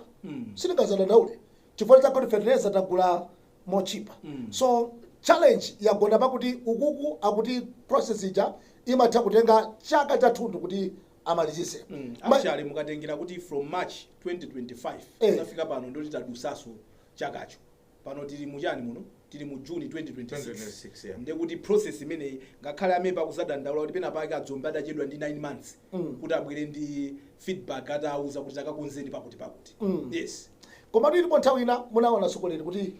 sitingazadandaule chifukwa chakuti fertilizer tagula mochipa. So challenge yagona pakuti ukuku akuti process ija imatha kutenga chaka chathunthu kuti amalizise. Actually, mukatengera kuti from March 2025 kuzafika pano, ndoti tadusaso chakacho. Pano tili muchani muno? Tili mu June 2026. 2026, yeah. Ndekuti process imeneyi, ngakhale a MEPA kuzadandaula kuti pena pake adzombe adachedwa ndi 9 months kuti abwere ndi feedback, atauza kuti takakonzeni pakuti pakuti. Yes. Komatu ilipo nthawi ina munaona sokoleri kuti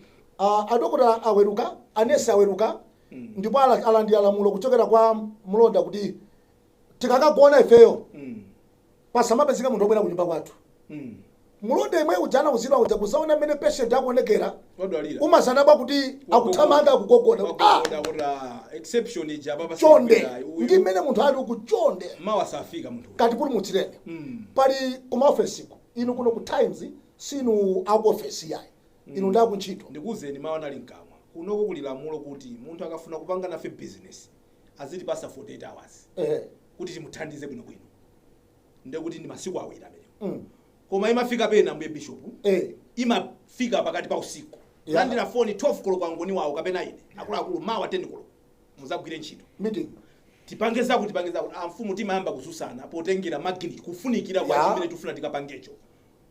adokota aweruka, anesi aweruka, ndipo alandira lamulo kuchokera kwa mlonda kuti tikakagona ifeyo pasamapezeka munthu wobwera kunyumba kwathu. Mlonda imwe uja anauzidwa uja kuzaona mmene patient akuonekera, wadwalira, umazanabwa kuti akuthamanga, akugogoda kuti, ah, wagogoda kuti, exception ija papa chonde sikukwera, uyu ndi mmene munthu ali uku, chonde mawa safika munthu uyu. Katipulumutsireni. Pali kumaofesiko, inu kuno ku Times sinu akuofesi yayi, inu ndi akuntchito. Ndikuwuzeni, mawu anali mkamwa. Kunoko kuli lamulo kuti munthu akafuna kupanga nafe business Azitipasa 48 hours kuti timuthandize bwinobwino, ndekuti ndi masiku 2 amenewo. Koma imafika pena, mbuye bishop, imafika pakati pa usiku, landira foni 12 koloko, angoni wawo kapena ine, akuluakulu, mawa 10 koloko muzagwire ntchito, meeting, tipange zakuti, tipange zakuti. Amfumu, timayamba kuzusana potengera magnitude, kufunikira kwa chimene tifuna tikapangecho,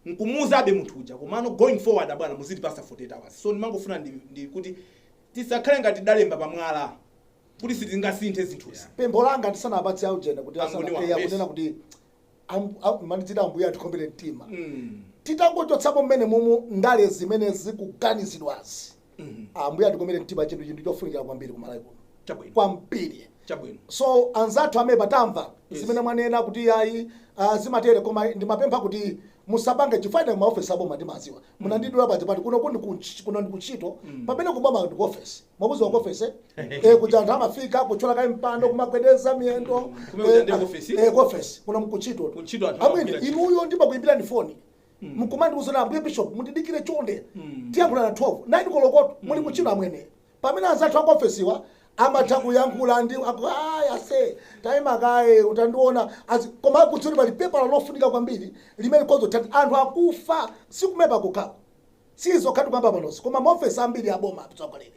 nkumuuzabe munthu uja. Komano going forward, abwana, muzitipasa 48 hours. So ndimangofuna ndi kuti tisakhale ngati dalemba pamwala kuti sitingasinthe zinthuzi. Pempho langa ndisanapatse aujena kuti Angoni wawo, akunena kuti mandidzita ambuye atikomere mtima. Titangochotsapo mmene mumu ndale zimene zikuganizidwazi, ambuye atikomere mtima, chinthu chofunikira kwambiri kumalawi kuno, kwambiri. So anzathu amene patamva zimene mwanena kuti ayi, zimatere, koma ndimapempha kuti musapange, chifukwa ine maofesi aboma ndimaziwa. Munandidula paja pati kuno kundi kuno ndi kuntchito, pamene kuboma ndi kuofesi. Mwakuziwa kuofesi, eh? Kuja anthu amafika kuchola kayi mpando, kumagwedeza miyendo. Kumene kuja ndi kuofesi? Eh, kuofesi kuno mkuntchito. Kuntchito anthu Amwene, amagwira ntchito. inuyo ndimakuyimbirani foni, mukumandiuzana, "Ambuye bishop, mundidikire chonde, tiyankhulana 12 9 kolokoto." Muli kuntchito amwene, pamene anzathu akuofesiwa amatha kuyankhula ndi aya se tayima kaye utandiona. Koma akudziwa kuti pali pepala lofunika kwambiri limene kozotha anthu akufa. Sikumepa kukhako, sizokhati kwamba panosi, koma maofesi ambiri aboma, atsogoleri,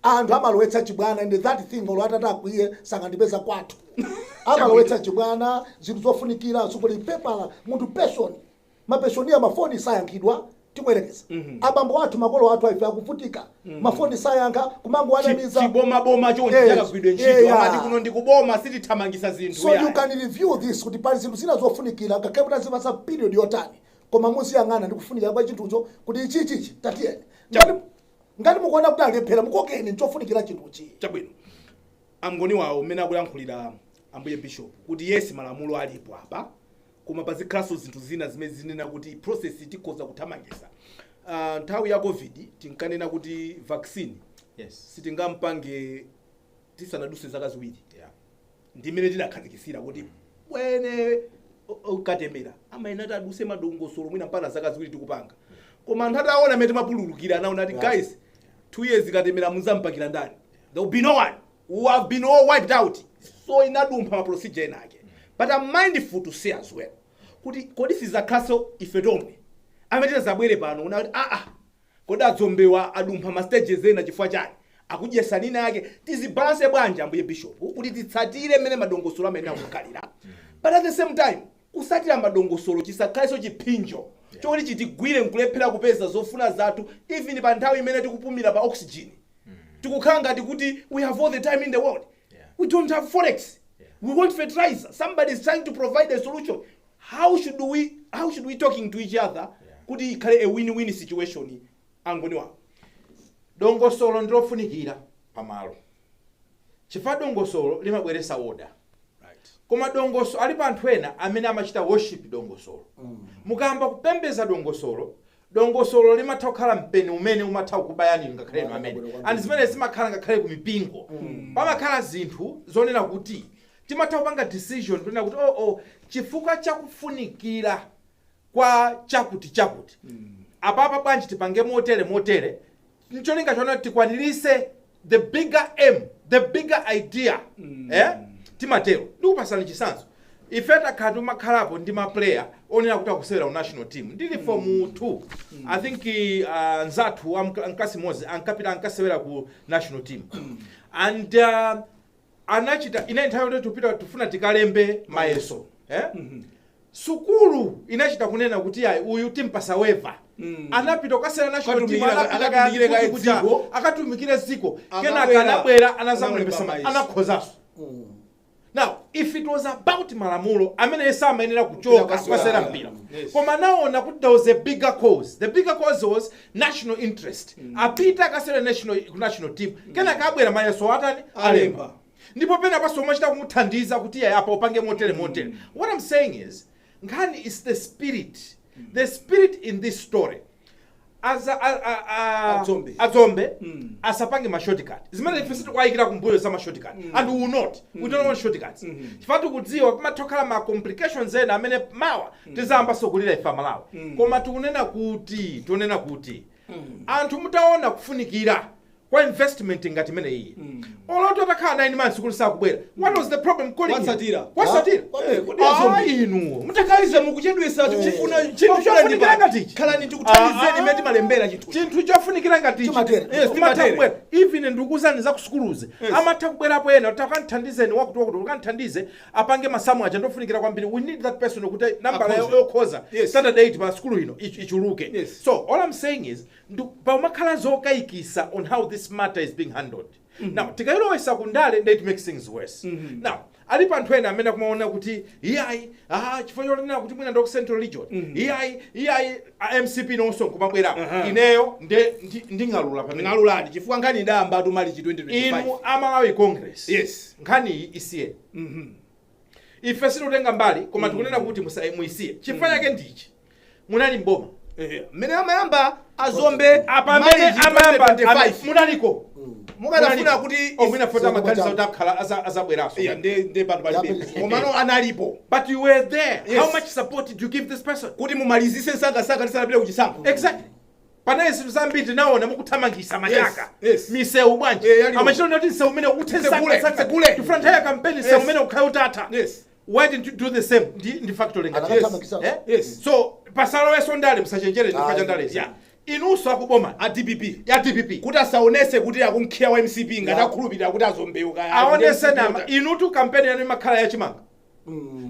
anthu amalowetsa chibwana, and that thing, olo atati akwiye sangandipeza kwathu. Amalowetsa chibwana zinthu zofunikira. Sukuli pepala, munthu pension, mapensioner mafoni sayankhidwa. Timwerekeza, abambo athu, makolo athu aife akuvutika, mafoni sayankha, kumangowanamiza. Chibomaboma chonchi chakagwidwe ntchito. Amati kuno ndikuboma, sitithamangisa zinthu. So you can review this kuti pali zinthu zina zofunikira, ngakhale kuti azipasa period yotani, koma muziyang'ana ndi kufunikira kwa chinthucho kuti ichichichi tatiyeni. Ngati mukuona kuti alephera, mukokeni, nchofunikira chinthuchi. Chabwino. Angoni wawo, mmene akuyankhulira ambuye bishop kuti yes, malamulo alipo apa, koma pazikhalanso zinthu zina zimene zinena kuti process tikhoza kuthamangisa. Nthawi ya COVID tinkanena kuti vaccine sitingampange tisanaduse zaka 2. Ndimene tinakhazikisira kuti bwene ukatemera amayenera ati aduse madongosolo mwina mpaka zaka 2 tikupanga. Koma anthu ataona amene timapululukira, anaona ati, "Guys, 2 years katemera muzampakira ndani? There will be no one who have been all wiped out." So inadumpha ma procedure ena ake. But I'm mindful to say as well kuti kodi sizakhaso ife tomwe amene tizabwere pano una kuti kodi adzombewa adumpha ma stages ena chifukwa chani, akudyesa nina yake? Tizibalance bwanji, ambuye bishop, kuti titsatire mmene madongosolo amene akukhalira, but at the same time kusatira madongosolo chisakhalenso chiphinjo chokuti chitigwire nkulephera kupeza zofuna zathu, even pa nthawi imene tikupumira pa oxygen, tikukhala ngati kuti we have all the time in the world? We don't have forex, we want fertilizer, somebody is trying to provide a solution. How should we talking to each other kuti ikhale a win-win situation, angoni wawo? Dongosolo ndilofunikira pamalo, chifukwa dongosolo limabweresa order. Koma dongosolo, alipo anthu ena amene amachita worship dongosolo. Mukayamba kupembeza dongosolo, dongosolo limatha kukhala mpeni umene umatha kukubayani ngakhale inu amene. And zimene zimakhala ngakhale ku mipingo, pamakhala zinthu zonena kuti timatha kupanga decision kunena kuti oh, chifukwa chakufunikira kwa chakuti chakuti apapa, bwanji tipange motere motere, ncholinga chona tikwanirise the bigger aim, the bigger idea. Eh? Timatero. Ndikupasani chitsanzo. Ife takhala timakhalapo ndi ma player onena kuti akusewera ku national team. Ndili form 2, I think, nzathu amklasi imodzi ankapita, ankasewera ku national team, and anachita ine nthawi yoti tupita tufuna tikalembe mayeso, eh? Sukulu inachita kunena kuti ayi, uyu timpasa waiver. Anapita kukasewera national team, anapita akatumikire kaya kaye kuti kuja, dziko. Akatumikire dziko. Akabwera, kenaka anabwera, anazamulembesa, analemba mayeso. Anakhozanso. Now if it was about malamulo amene samayenera kuchoka Kukasewera kukasewera mpira. mpira, koma anaona kuti there was a bigger cause. The bigger cause was national interest. Apita akasewera national, ku national team, kenaka abwera, mayeso atani? Alemba. Alemba. Ndipo pena paso umachita kumuthandiza kuti iye apa upange motere motere. What I'm saying is, nkhani is the spirit, the spirit in this story. As Adzombe. Adzombe asapange ma shortcut zimene ife sitikwayikira kumbuyo za ma shortcut, and we will not, we don't want shortcuts, chifukwa tikudziwa pamatha kukhala ma complications ena amene mawa tizayamba sokulira ife Amalawi. Koma tikunena kuti anthu mutaona kufunikira Kwa investment ngati imene iyi, oloto atakhala 9 months kuti sakubwera, what was the problem calling him? Watsatira. Watsatira. Ah, Kodi azombe. Ah, inu Mutakaliza mukuchedwesa, tikufuna Chinthu chofunikira ngati ichi. Khalani tikuthandizeni Ah, imene timalembera chinthu. Chinthu chofunikira ngati ichi. Chimatere. Yes, Chimatha timatere. kubwera. Even ndikuuzani za kusukuluzi, Yes. amatha kubwerapo ena kuti akanthandizeni wakuti wakuti, ukanthandize apange masamu aja ndofunikira kwambiri. We need that person kuti nambala Akhoze. yokhoza standard 8 pa sukulu ino ichuluke. So all I'm saying is pamakhala zokayikisa on how this matter is being handled. Now tikayilowesa kundale, it makes things worse. Now alipo anthu ena amene akumaona kuti iyayi, ah, chifukwa chonena kuti mwina ndoku Central Region, iyayi, iyayi, a MCP nonso nkumabwerapo. Ineyo nde nding'alula pamene Ng'alulani, chifukwa nkhani idayamba tu March 2025. Inu amalawi Congress, nkhani iyi isiyeni. Ife sitikutenga mbali, koma tikunena kuti muisiye. Chifukwa chake ndichi: munali mboma. Mmene amayamba azombe Apa amene March amayamba 2025. Munaliko. Mukanafuna kuti Oh, mwina fota Zomwe amaganiza chawo. kuti akhala azabweranso. Iya, nde pano palibe. Yapeza. Komano analipo. But you were there. Yes. How much support did you give this person Kuti mumalizise msangasanga tisanapite kuchisankho. Exactly. Panali zinthu zambiri tinaona mukuthamangisa machaka. Misewu bwanji? Eh, yaliwo. Amachita kuti msewu umene uthe. Tsekule, tsekule. Tifuna nthawi ya kampeni msewu umene ukhale utatha. Why didn't you do the same ndi factory ngati Anakathamangisa. Eh? Yes. So pasaloweso ndale, musachenjere chifukwa cha Ayi. ndalezi. Inunso akuboma A DPP ya DPP, kuti asaonese kuti akumkhiya wa MCP ngati akhulupirira kuti azombeuka. Aonese nama inutu kampeni yanu imakhala yachimanga.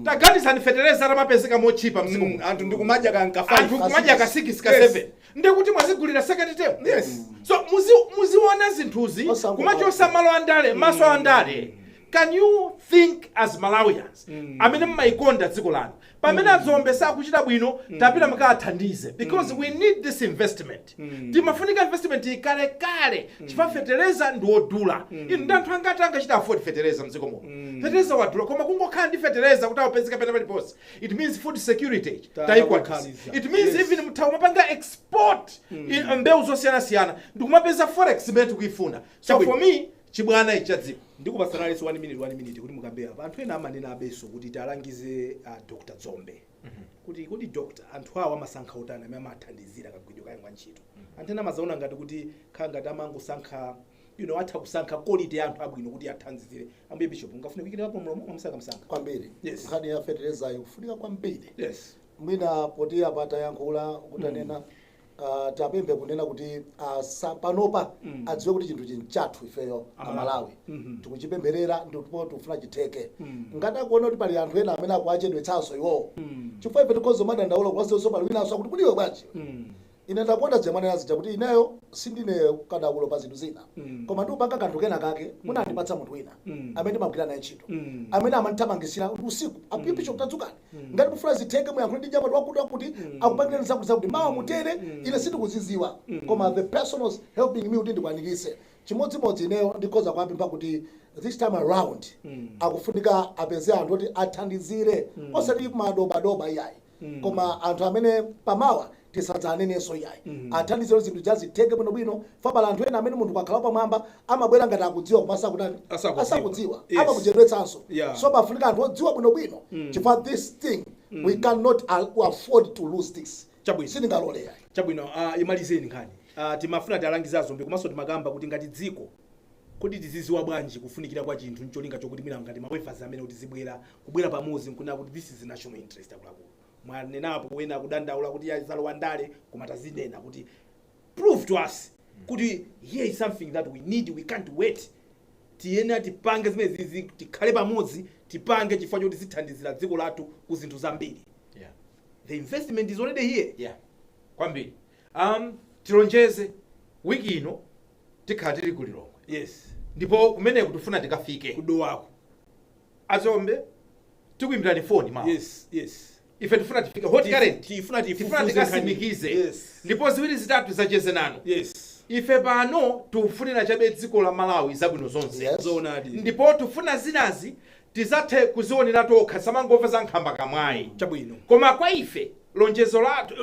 Taganizani, fetereza atamapezeka mochipa mdziko muno, Anthu ndikumadya kanka anthu 5. kumadya ka 6 ka 7, ndikuti mwazigulira second term. So muziona zinthuzi Osango kumachosa malo andale, maso andale. Can you think as Malawians amene mmayikonda dziko lanu? Pamene adzombe sakuchita bwino, tapita mukathandize, because we need this investment. Timafunika investment ikalekale, chifukwa fetereza ndi wodula. Inu ndi anthu angati angachita afford fetereza mdziko muno? Fetereza wadula, koma kungokhala ndi fetereza kuti awapezeka pena paliponse, it means food security tayikwanisa. Takwaniza. It means even mutha umapanga export mbewu zosiyanasiyana ndikumapeza forex imene tikuifuna. So Chabwino. for me, chibwana ichi cha dziko. Ndikupasanaliso 1 minute, 1 minute kuti mukambe apa. Anthu ena amanena abenso kuti talangize Dr Dzombe kuti doctor, anthu awa amasankha utani amene amathandizira kagwidwe kaye kwa ntchito? Anthu ena amazaona ngati kuti khala ngati amangosankha, atha kusankha quality ya anthu abwino kuti athandizire. Ambuye Bishop, ungafune kuyikirapo mlomo mwamsangamsanga? Kwambiri. Nkhani ya fetereza ikufunika kwambiri. Mwina poti apa tayankhula kutanena, tapemphe kunena kuti panopa adziwe kuti chinthu chinchathu ifeyo Amalawi. Tikuchipempherera ndipo tikufuna chitheke. Ngati akuona kuti pali anthu ena amene akuachedwetsanso iwowo, chifukwa ife tikhoza madandaula kuwasenso, pali winanso akuti kuliwe bwanji. Ine ndakonda zemanena zija kuti ineyo sindine kadaulo pa zinthu zina, koma ndikupanga kanthu kena kake munandipatsa munthu wina amene ndimagwira naye ntchito, amene amandithamangisira usiku, apipicho kutadzukani, ngati mufuna zitheke muyankhule ndi nyamata wakuti wakuti, akupangirani zakuti zakuti, mawa mutere. Ine sindikuziziwa, koma the person was helping me kuti ndikwanirise. Chimodzimodzi ineyo ndikhoza kuwapempha kuti this time around akufunika apeze anthu oti athandizire, osati madobadoba iyayi, koma anthu amene pamawa tisadzanenenso iyayi, athandizire zinthu zazitheke bwinobwino. Fa pala anthu ena amene munthu kakhala pamwamba amabwera ngati akudziwa koma asakutani. Asakudziwa. Asakudziwa. Amakuchedwetsanso. So pafunika anthu odziwa bwinobwino, chifukwa this thing we cannot afford to lose this. Chabwino. Sindingalole yayi. Chabwino, imalizeni nkhani. Timafuna tialangize azombe, komanso timakamba kuti ngati dziko kuti tiziziwa bwanji kufunikira kwa chinthu ncholinga chokuti mwina ngati ma waivers amene kuti zibwera kubwera pamodzi nkunena kuti this is national interest. Akuluakulu, mwanenapo wena kudandaula kuti yazalowa ndale, koma tazinena kuti prove to us kuti here is something that we need, we can't wait, tiyena tipange zimene zizi, tikhale pamodzi tipange chifukwa choti zithandizira dziko lathu ku zinthu zambiri. The investment is already here. Yeah, kwambiri. Tilonjeze wiki ino tikhala tili ku Lilongwe. Ndipo kumeneko tifuna tikafike Kudowako. Azombe, tikuyimbirani foni mawa. Ife tifuna tifike Hot Current. Tifuna Tifuna tifufuze tikasimikize. nkhani. Ndipo ziwiri zitatu zacheze nanu. Ife pano tikufunira chabe dziko la Malawi zabwino zonse. Zoonadi. Ndipo tifuna zinazi tizathe kuzionera tokha, samangomva za nkhamba kamwayi. Chabwino. Koma kwa ife lonjezo lathu,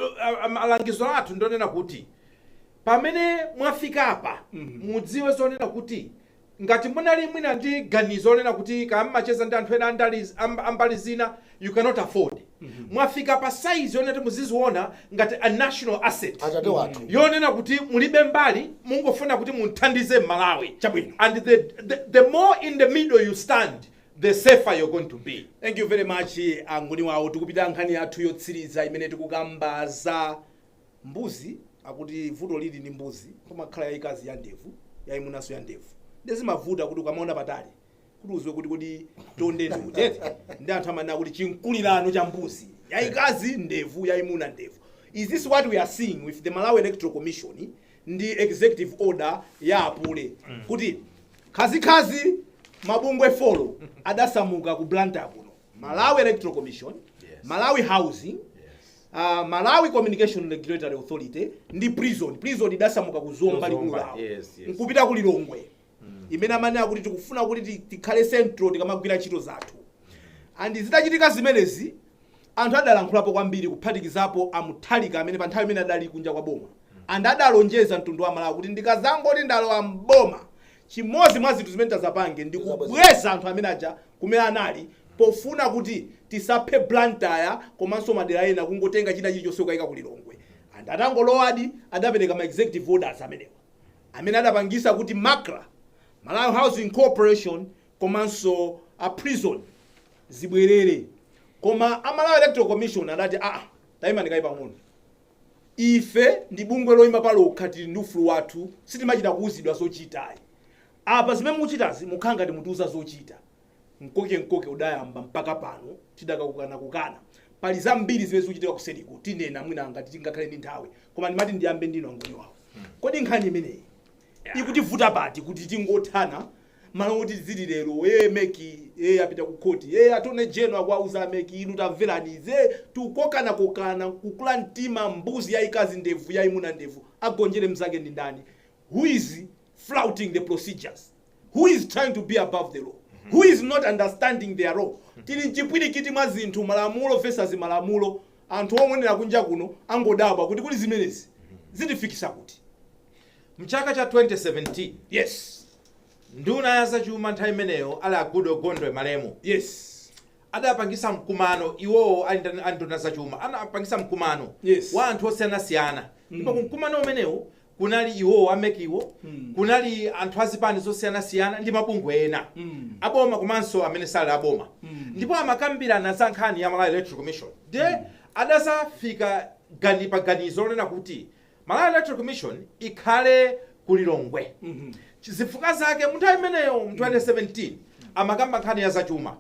langizo lathu ndonena kuti pamene mwafika apa, mudziwe zonena kuti Ngati munali mwina ndi ganizo lonena kuti kammacheza ndi anthu ena ambali zina, you cannot afford. Mwafika pa size yonena kuti muziziona ngati a national asset Atate wathu. yonena kuti mulibe mbali, mungofuna kuti munthandize Malawi. Chabwino. And the more in the middle you stand, the safer you're going to be. Thank you very much, angoni wawo. Tikupita nkhani yathu yotsiriza imene tikukamba za mbuzi. Akuti vuto lili ndi mbuzi, pamakhala yayikazi ya ndevu, yayimunanso ya ndevu. Ndizimavuta kuti ukamaona patali kuti uzwe kuti tonde ndi utete. Ndi anthu amanena kuti chinkulirano cha mbuzi, yayikazi ndevu, yayimuna ndevu. Is this what we are seeing with the Malawi Electoral Commission ndi executive order ya apule, kuti khazikhazi mabungwe 4 adasamuka ku Blantyre kuno: Malawi Electoral Commission, Malawi Housing, Malawi Communication Regulatory Authority ndi prison? Prison idasamuka ku Zomba, likulu lawo, nkupita ku Lilongwe, imene amanena kuti tikufuna kuti tikhale central tikamagwira ntchito zathu. And zitachitika zimenezi, anthu adalankhulapo kwambiri, kuphatikizapo a Mutharika amene pa nthawi imene adali kunja kwa boma, and adalonjeza mtundu wa Malawi kuti ndikazangoti ndalowa mboma, chimodzi mwa zinthu zimene tazapange ndi kubweza anthu amene aja kumene anali, pofuna kuti tisaphe Blantyre komanso madera ena, kungotenga china chilichonse kukayika ku Lilongwe. And atangolowadi, adapereka ma executive orders amenewa amene adapangisa kuti MACRA, Malawi Housing Corporation komanso a prison zibwerere. Koma a Malawi Electoral Commission adati, "Aa, tayima ndikayi pang'ono. Ife ndi bungwe loyima palokha, tili ndi ufulu wathu, sitimachita kuwuzidwa zochitayi. Apa zimene mukuchitazi mukhala ngati mutiuza zochita." Mkoke mkoke udayamba, mpaka pano tidakakukana kukana. Pali zambiri zimene zikuchitika kuseriku, tinena mwina ngati tingakhale ndi nthawi. Koma ndimati ndiyambe ndino, angoni wawo. Kodi nkhani imeneyi ikutivuta pati, kuti tingothana malo kuti zili lero e MEC e apita ku khoti, e Attorney General akuauza a MEC, "Inu tamverani," ze tikukokana kokana, kukula mtima, mbuzi yayikazi ndevu, yayimuna ndevu, agonjere mzake ndi ndani? Who is flouting the procedures? Who is trying to be above the law? Who is not understanding their law? Tili mchipwirikiti mwa zinthu, malamulo versus malamulo. Anthu omwenera kunja kuno angodabwa kuti kuli zimenezi zitifikisa kuti? Mchaka cha 2017, nduna ya zachuma nthawi imeneyo ali a Goodall Gondwe malemu adapangisa mkumano. Iwowo ali ali nduna zachuma, anapangisa mkumano wa anthu osiyanasiyana, ndipo kumkumano umenewu kunali iwowo a MEC wo, kunali anthu azipani zosiyanasiyana ndi mabungwe ena aboma komanso amene sali aboma, ndipo amakambirana za nkhani ya Malawi Electoral Commission. Ndiye adazafika pa ganizo lonena kuti Malawi Electoral Commission ikhale ku Lilongwe. Zifukwa zake munthawi imeneyo mu 2017 amakamba nkhani ya zachuma,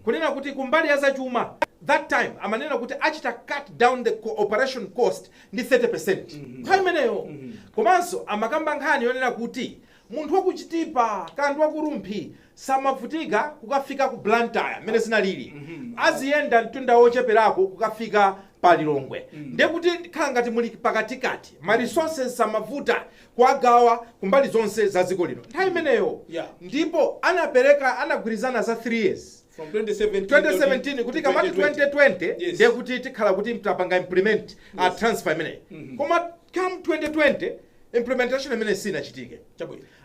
kunena kuti kumbali ya zachuma that time amanena kuti achita cut down the operation cost ndi 30% nthawi imeneyo. Komanso amakamba nkhani yonena kuti munthu wakuchitipa kandi waku Rumphi samavutika kukafika ku Blantyre mmene zinalili, aziyenda mtunda wocheperako kukafika pa Lilongwe. Ndiye kuti khala ngati muli pakatikati, ma resources samavuta kuagawa kumbali zonse za dziko lino nthawi imeneyo. Ndipo anapereka, anagwirizana za 3 years, from 2017 2017 kuti kamati 2020, ndiye kuti tikhala kuti tapanga implement transfer imeneyi. Koma come 2020, implementation imene sinachitike.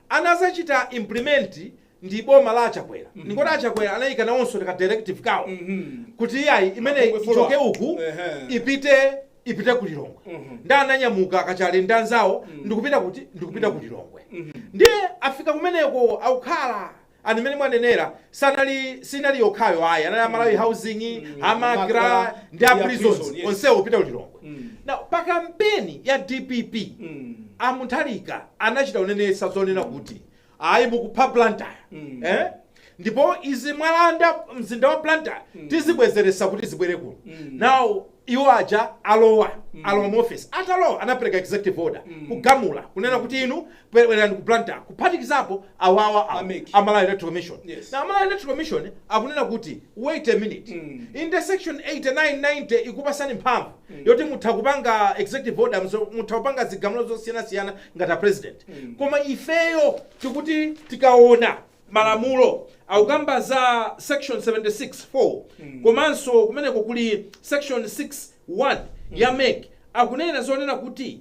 Anazachita implement ndi boma la Achakwera. Ndikoti Achakwera anayika nawonso ka directive kawo kuti iyayi, imene Mabungwe ichoke follow up. uku, ipite ku Lilongwe. Ndi ananyamuka Kachale ndi anzawo ndikupita kuti, ndikupita ku Lilongwe. Ndiye afika kumeneko, akukhala animene mwanenera, sanali, sinali yokhayo ayi, anali Amalawi Housing, a MACRA MACRA, ndi a ndi a prisons, prison, yes. onsewo kupita ku Lilongwe. Now pa kampeni ya DPP, a Mutharika anachita unenesa zonena kuti ayi, mukupha Blantyre, eh? Ndipo izi mwalanda mzinda wa Blantyre, tizibwezeresa kuti zibwere kuno. Now iwo aja alowa mu office. Atalowa, anapereka executive order kugamula kunena kuti inu bwerani ku Blantyre, kuphatikizapo awawa awa, A MEC. A Malawi Electoral Commission. Now Malawi Electoral Commission akunena kuti, "Wait a minute, in the section 89 90 ikupasani mphamvu yoti mutha kupanga executive order, mutha kupanga zigamulo zosiyanasiyana ngati a president, koma ifeyo tikuti tikaona malamulo akukamba za section 76(4), komanso kumeneko kuli section 6(1) ya MEC, akunena zonena kuti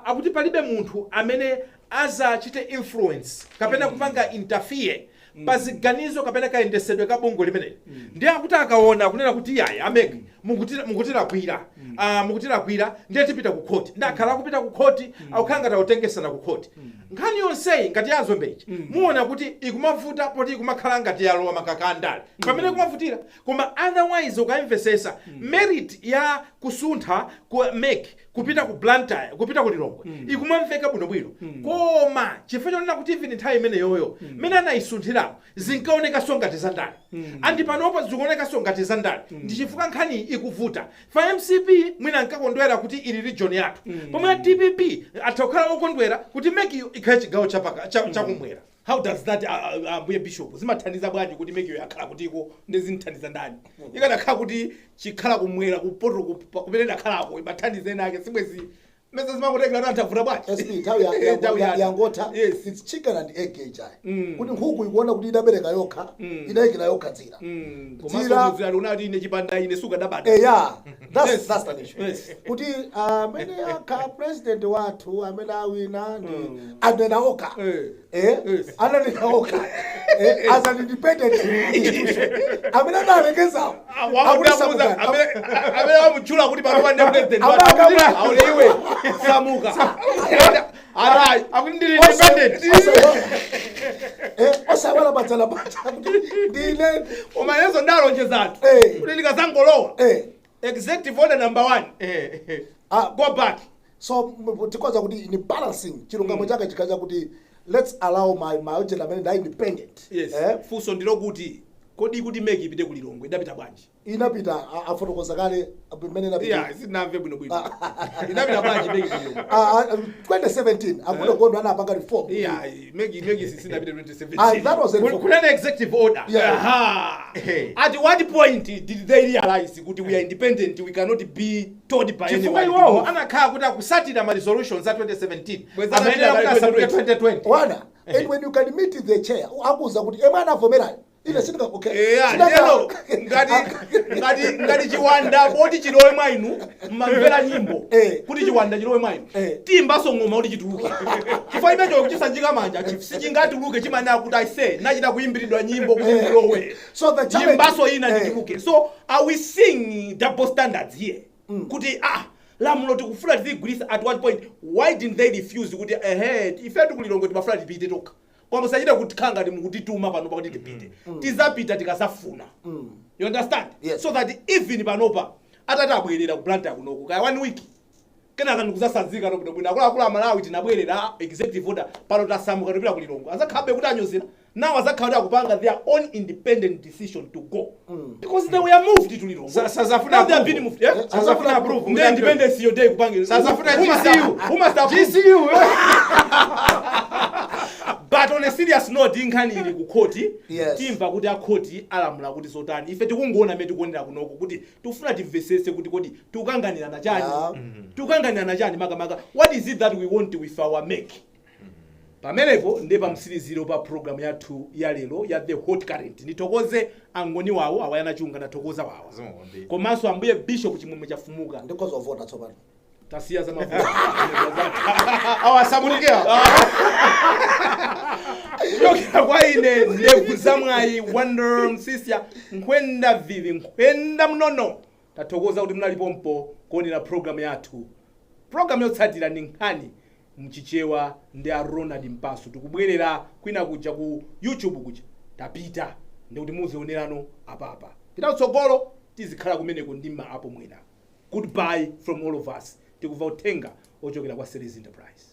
akuti palibe munthu amene Azachite influence kapena kupanga interfere pa ziganizo kapena kayendesedwe ka bungwe limeneli. Ndiye akuti akaona kunena kuti yayi, a MEC mukutilakwira, mukutilakwira, ndiye tipita ku khoti. Ndi akhala akupita ku khoti, akukhala ngati akutengesana ku khoti. Nkhani yonseyi ngati ya Zombechi, muona kuti ikumavuta poti ikumakhala ngati yalowa makaka andale pamene ikumavutira. Koma otherwise ukayimvesesa merit ya kusuntha ku MEC kupita ku Blantyre, kupita ku Lilongwe, ikumamveka bwinobwino. Koma chifukwa chonena kuti even nthawi imeneyoyo mmene anayisunthirapo zinkaonekanso ngati zandale, and panopa zikuonekanso ngati zandale, ndi chifukwa nkhani ikuvuta. Fa MCP mwina ankakondwera kuti ili region yathu, pomwe DPP atha kukhala okondwera kuti MECyo ikhale chigawo chakumwera. How does that, ambuye bishop, zimathandiza bwanji kuti MECyo yakhala kutiko? Ndizinthandiza ndani? Ikanakhala kuti chikhala kumwera, kupoto, kumene dakhalako, imathandiza ena ake, sibwezi mese zimakutengera kuti anthu avuta bwanji? SP, nthawi Nthawi yangotha. Yes. It's chicken and egg ichayi, kuti nkhuku ikuona kuti idabereka yokha, idayikira yokha dzira. Komanso mudzira unati ine chipanda ine sukadabada. Eya, that's, Yes. that's an issue. Kuti amene akha president wathu amene awina ndi anena okha. Ananena okha as an independent institution amene adalekezawo. Amene amutchula kuti panopa ndi president Amene aule iwe samuka ara. Akuti ndili independent. Osawala padzana pacha kuti ndine. Koma lezo ndalonjeza anthu kuti ndikazangolowa, executive order number 1, go back. So tikhoza kuti in balancing, chilungamo chake chikhacha kuti let's allow my agent amene ndi independent. Funso ndilokuti kodi kuti MEC ipite kulilongwe idapita bwanji? Inapita, afotokoza kale pamene inapita. Yeah, sinamve bwinobwino. Inapita bwanji MEC kulilongwe? 2017 akuti gondo anapanga reform. Yeah, MEC sinapita Ah, 2017. that was a reform. Kunena executive order. Yeah. Aha. Hey. At what point did they realize kuti we are independent, we cannot be told by Chifukwa anyone to iwowo move? anakhala kuti akusatira ma resolutions a 2017, Bweza amayenera kuti anapita asamuke 2020. 2020. Wana, and when you can meet the chair, akuza kuti emwe anavomerayo ine sindika, okay. Eya, ndelo ngati chiwanda poti chilowe mwa inu, mmamvera nyimbo kuti chiwanda chilowe mwa inu, timbaso ng'oma kuti chituluke, chifukwa imecho kuchisanjika manja sichingatuluke, chimanena kuti aise nachita kuyimbiridwa nyimbo kuti ndilowe. So the challenge Nyimbaso ina ndituluke. So are we seeing double standards here, kuti lamulo tikufuna tizigwirisa? At what point, why didn't they refuse kuti ehe, ife tikulilongwe, timafuna tipite tokha, koma musachite kutikhala ngati mukutituma pano pakuti tipite, tizapita tikasafuna? You understand? Yes. So that even panopa atati abwerera ku Blantyre kunoku kaya one week, kenaka ndikuzasanzika bwinobwino, akuluakulu amalawi, tinabwerera executive order, pano tasamuka topita kulilongwe, azakhabe kuti anyozera now? Azakhala kuti akupanga their own independent decision to go because they were moved to Lilongwe. Sazafuna Now they have approval. been moved, yeah? Sazafuna approval. Nde independence yo day kupange Sazafuna Who must GCU. Who must approve? GCU. But on a serious note, nkhani ili ku khoti. Yes. Timva kuti akhoti alamula kuti zotani. Ife tikungoona mmene tikuonera kunoko kuti tikufuna timvesese kuti kodi tikukanganirana chani? Tikukanganirana chani makamaka? What is it that we want with our MEC? Pamenepo ndi pamtsiriziro pa program yathu ya lero ya The Hot Current. Ndithokoze angoni wawo awayana chunga, ndathokoza wawa, komanso ambuye Bishop Chimwemwe Chafumuka. Ndikhoza kuvota tsopano. Tasiya za mavuto. Awasamuke. Kuchokera kwa ine ndevu zamwayi Wonder Msisya, nkhwenda vivi, nkhwenda mnono, tathokoza kuti munalipompo kuonera program yathu. Program yotsatira ndi nkhani mchichewa ndi a Ronald Mpaso. Tikubwerera kwina kuja ku YouTube kuja tapita, ndikuti muzionerano apapa pita kutsogolo, tizikhala kumeneko ndi ma apo mwina. Goodbye from all of us. Tikuva uthenga ochokera kwa Series Enterprise.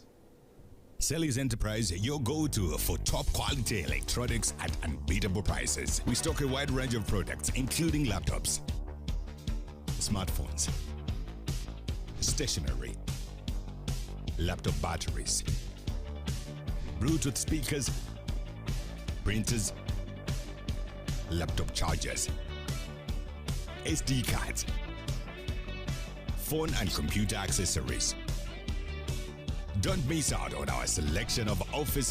Selly's Enterprise, your go-to for top quality electronics at unbeatable prices. We stock a wide range of products, including laptops, smartphones, stationery, laptop batteries, Bluetooth speakers, printers, laptop chargers, SD cards, phone and computer accessories. Don't miss out on our selection of office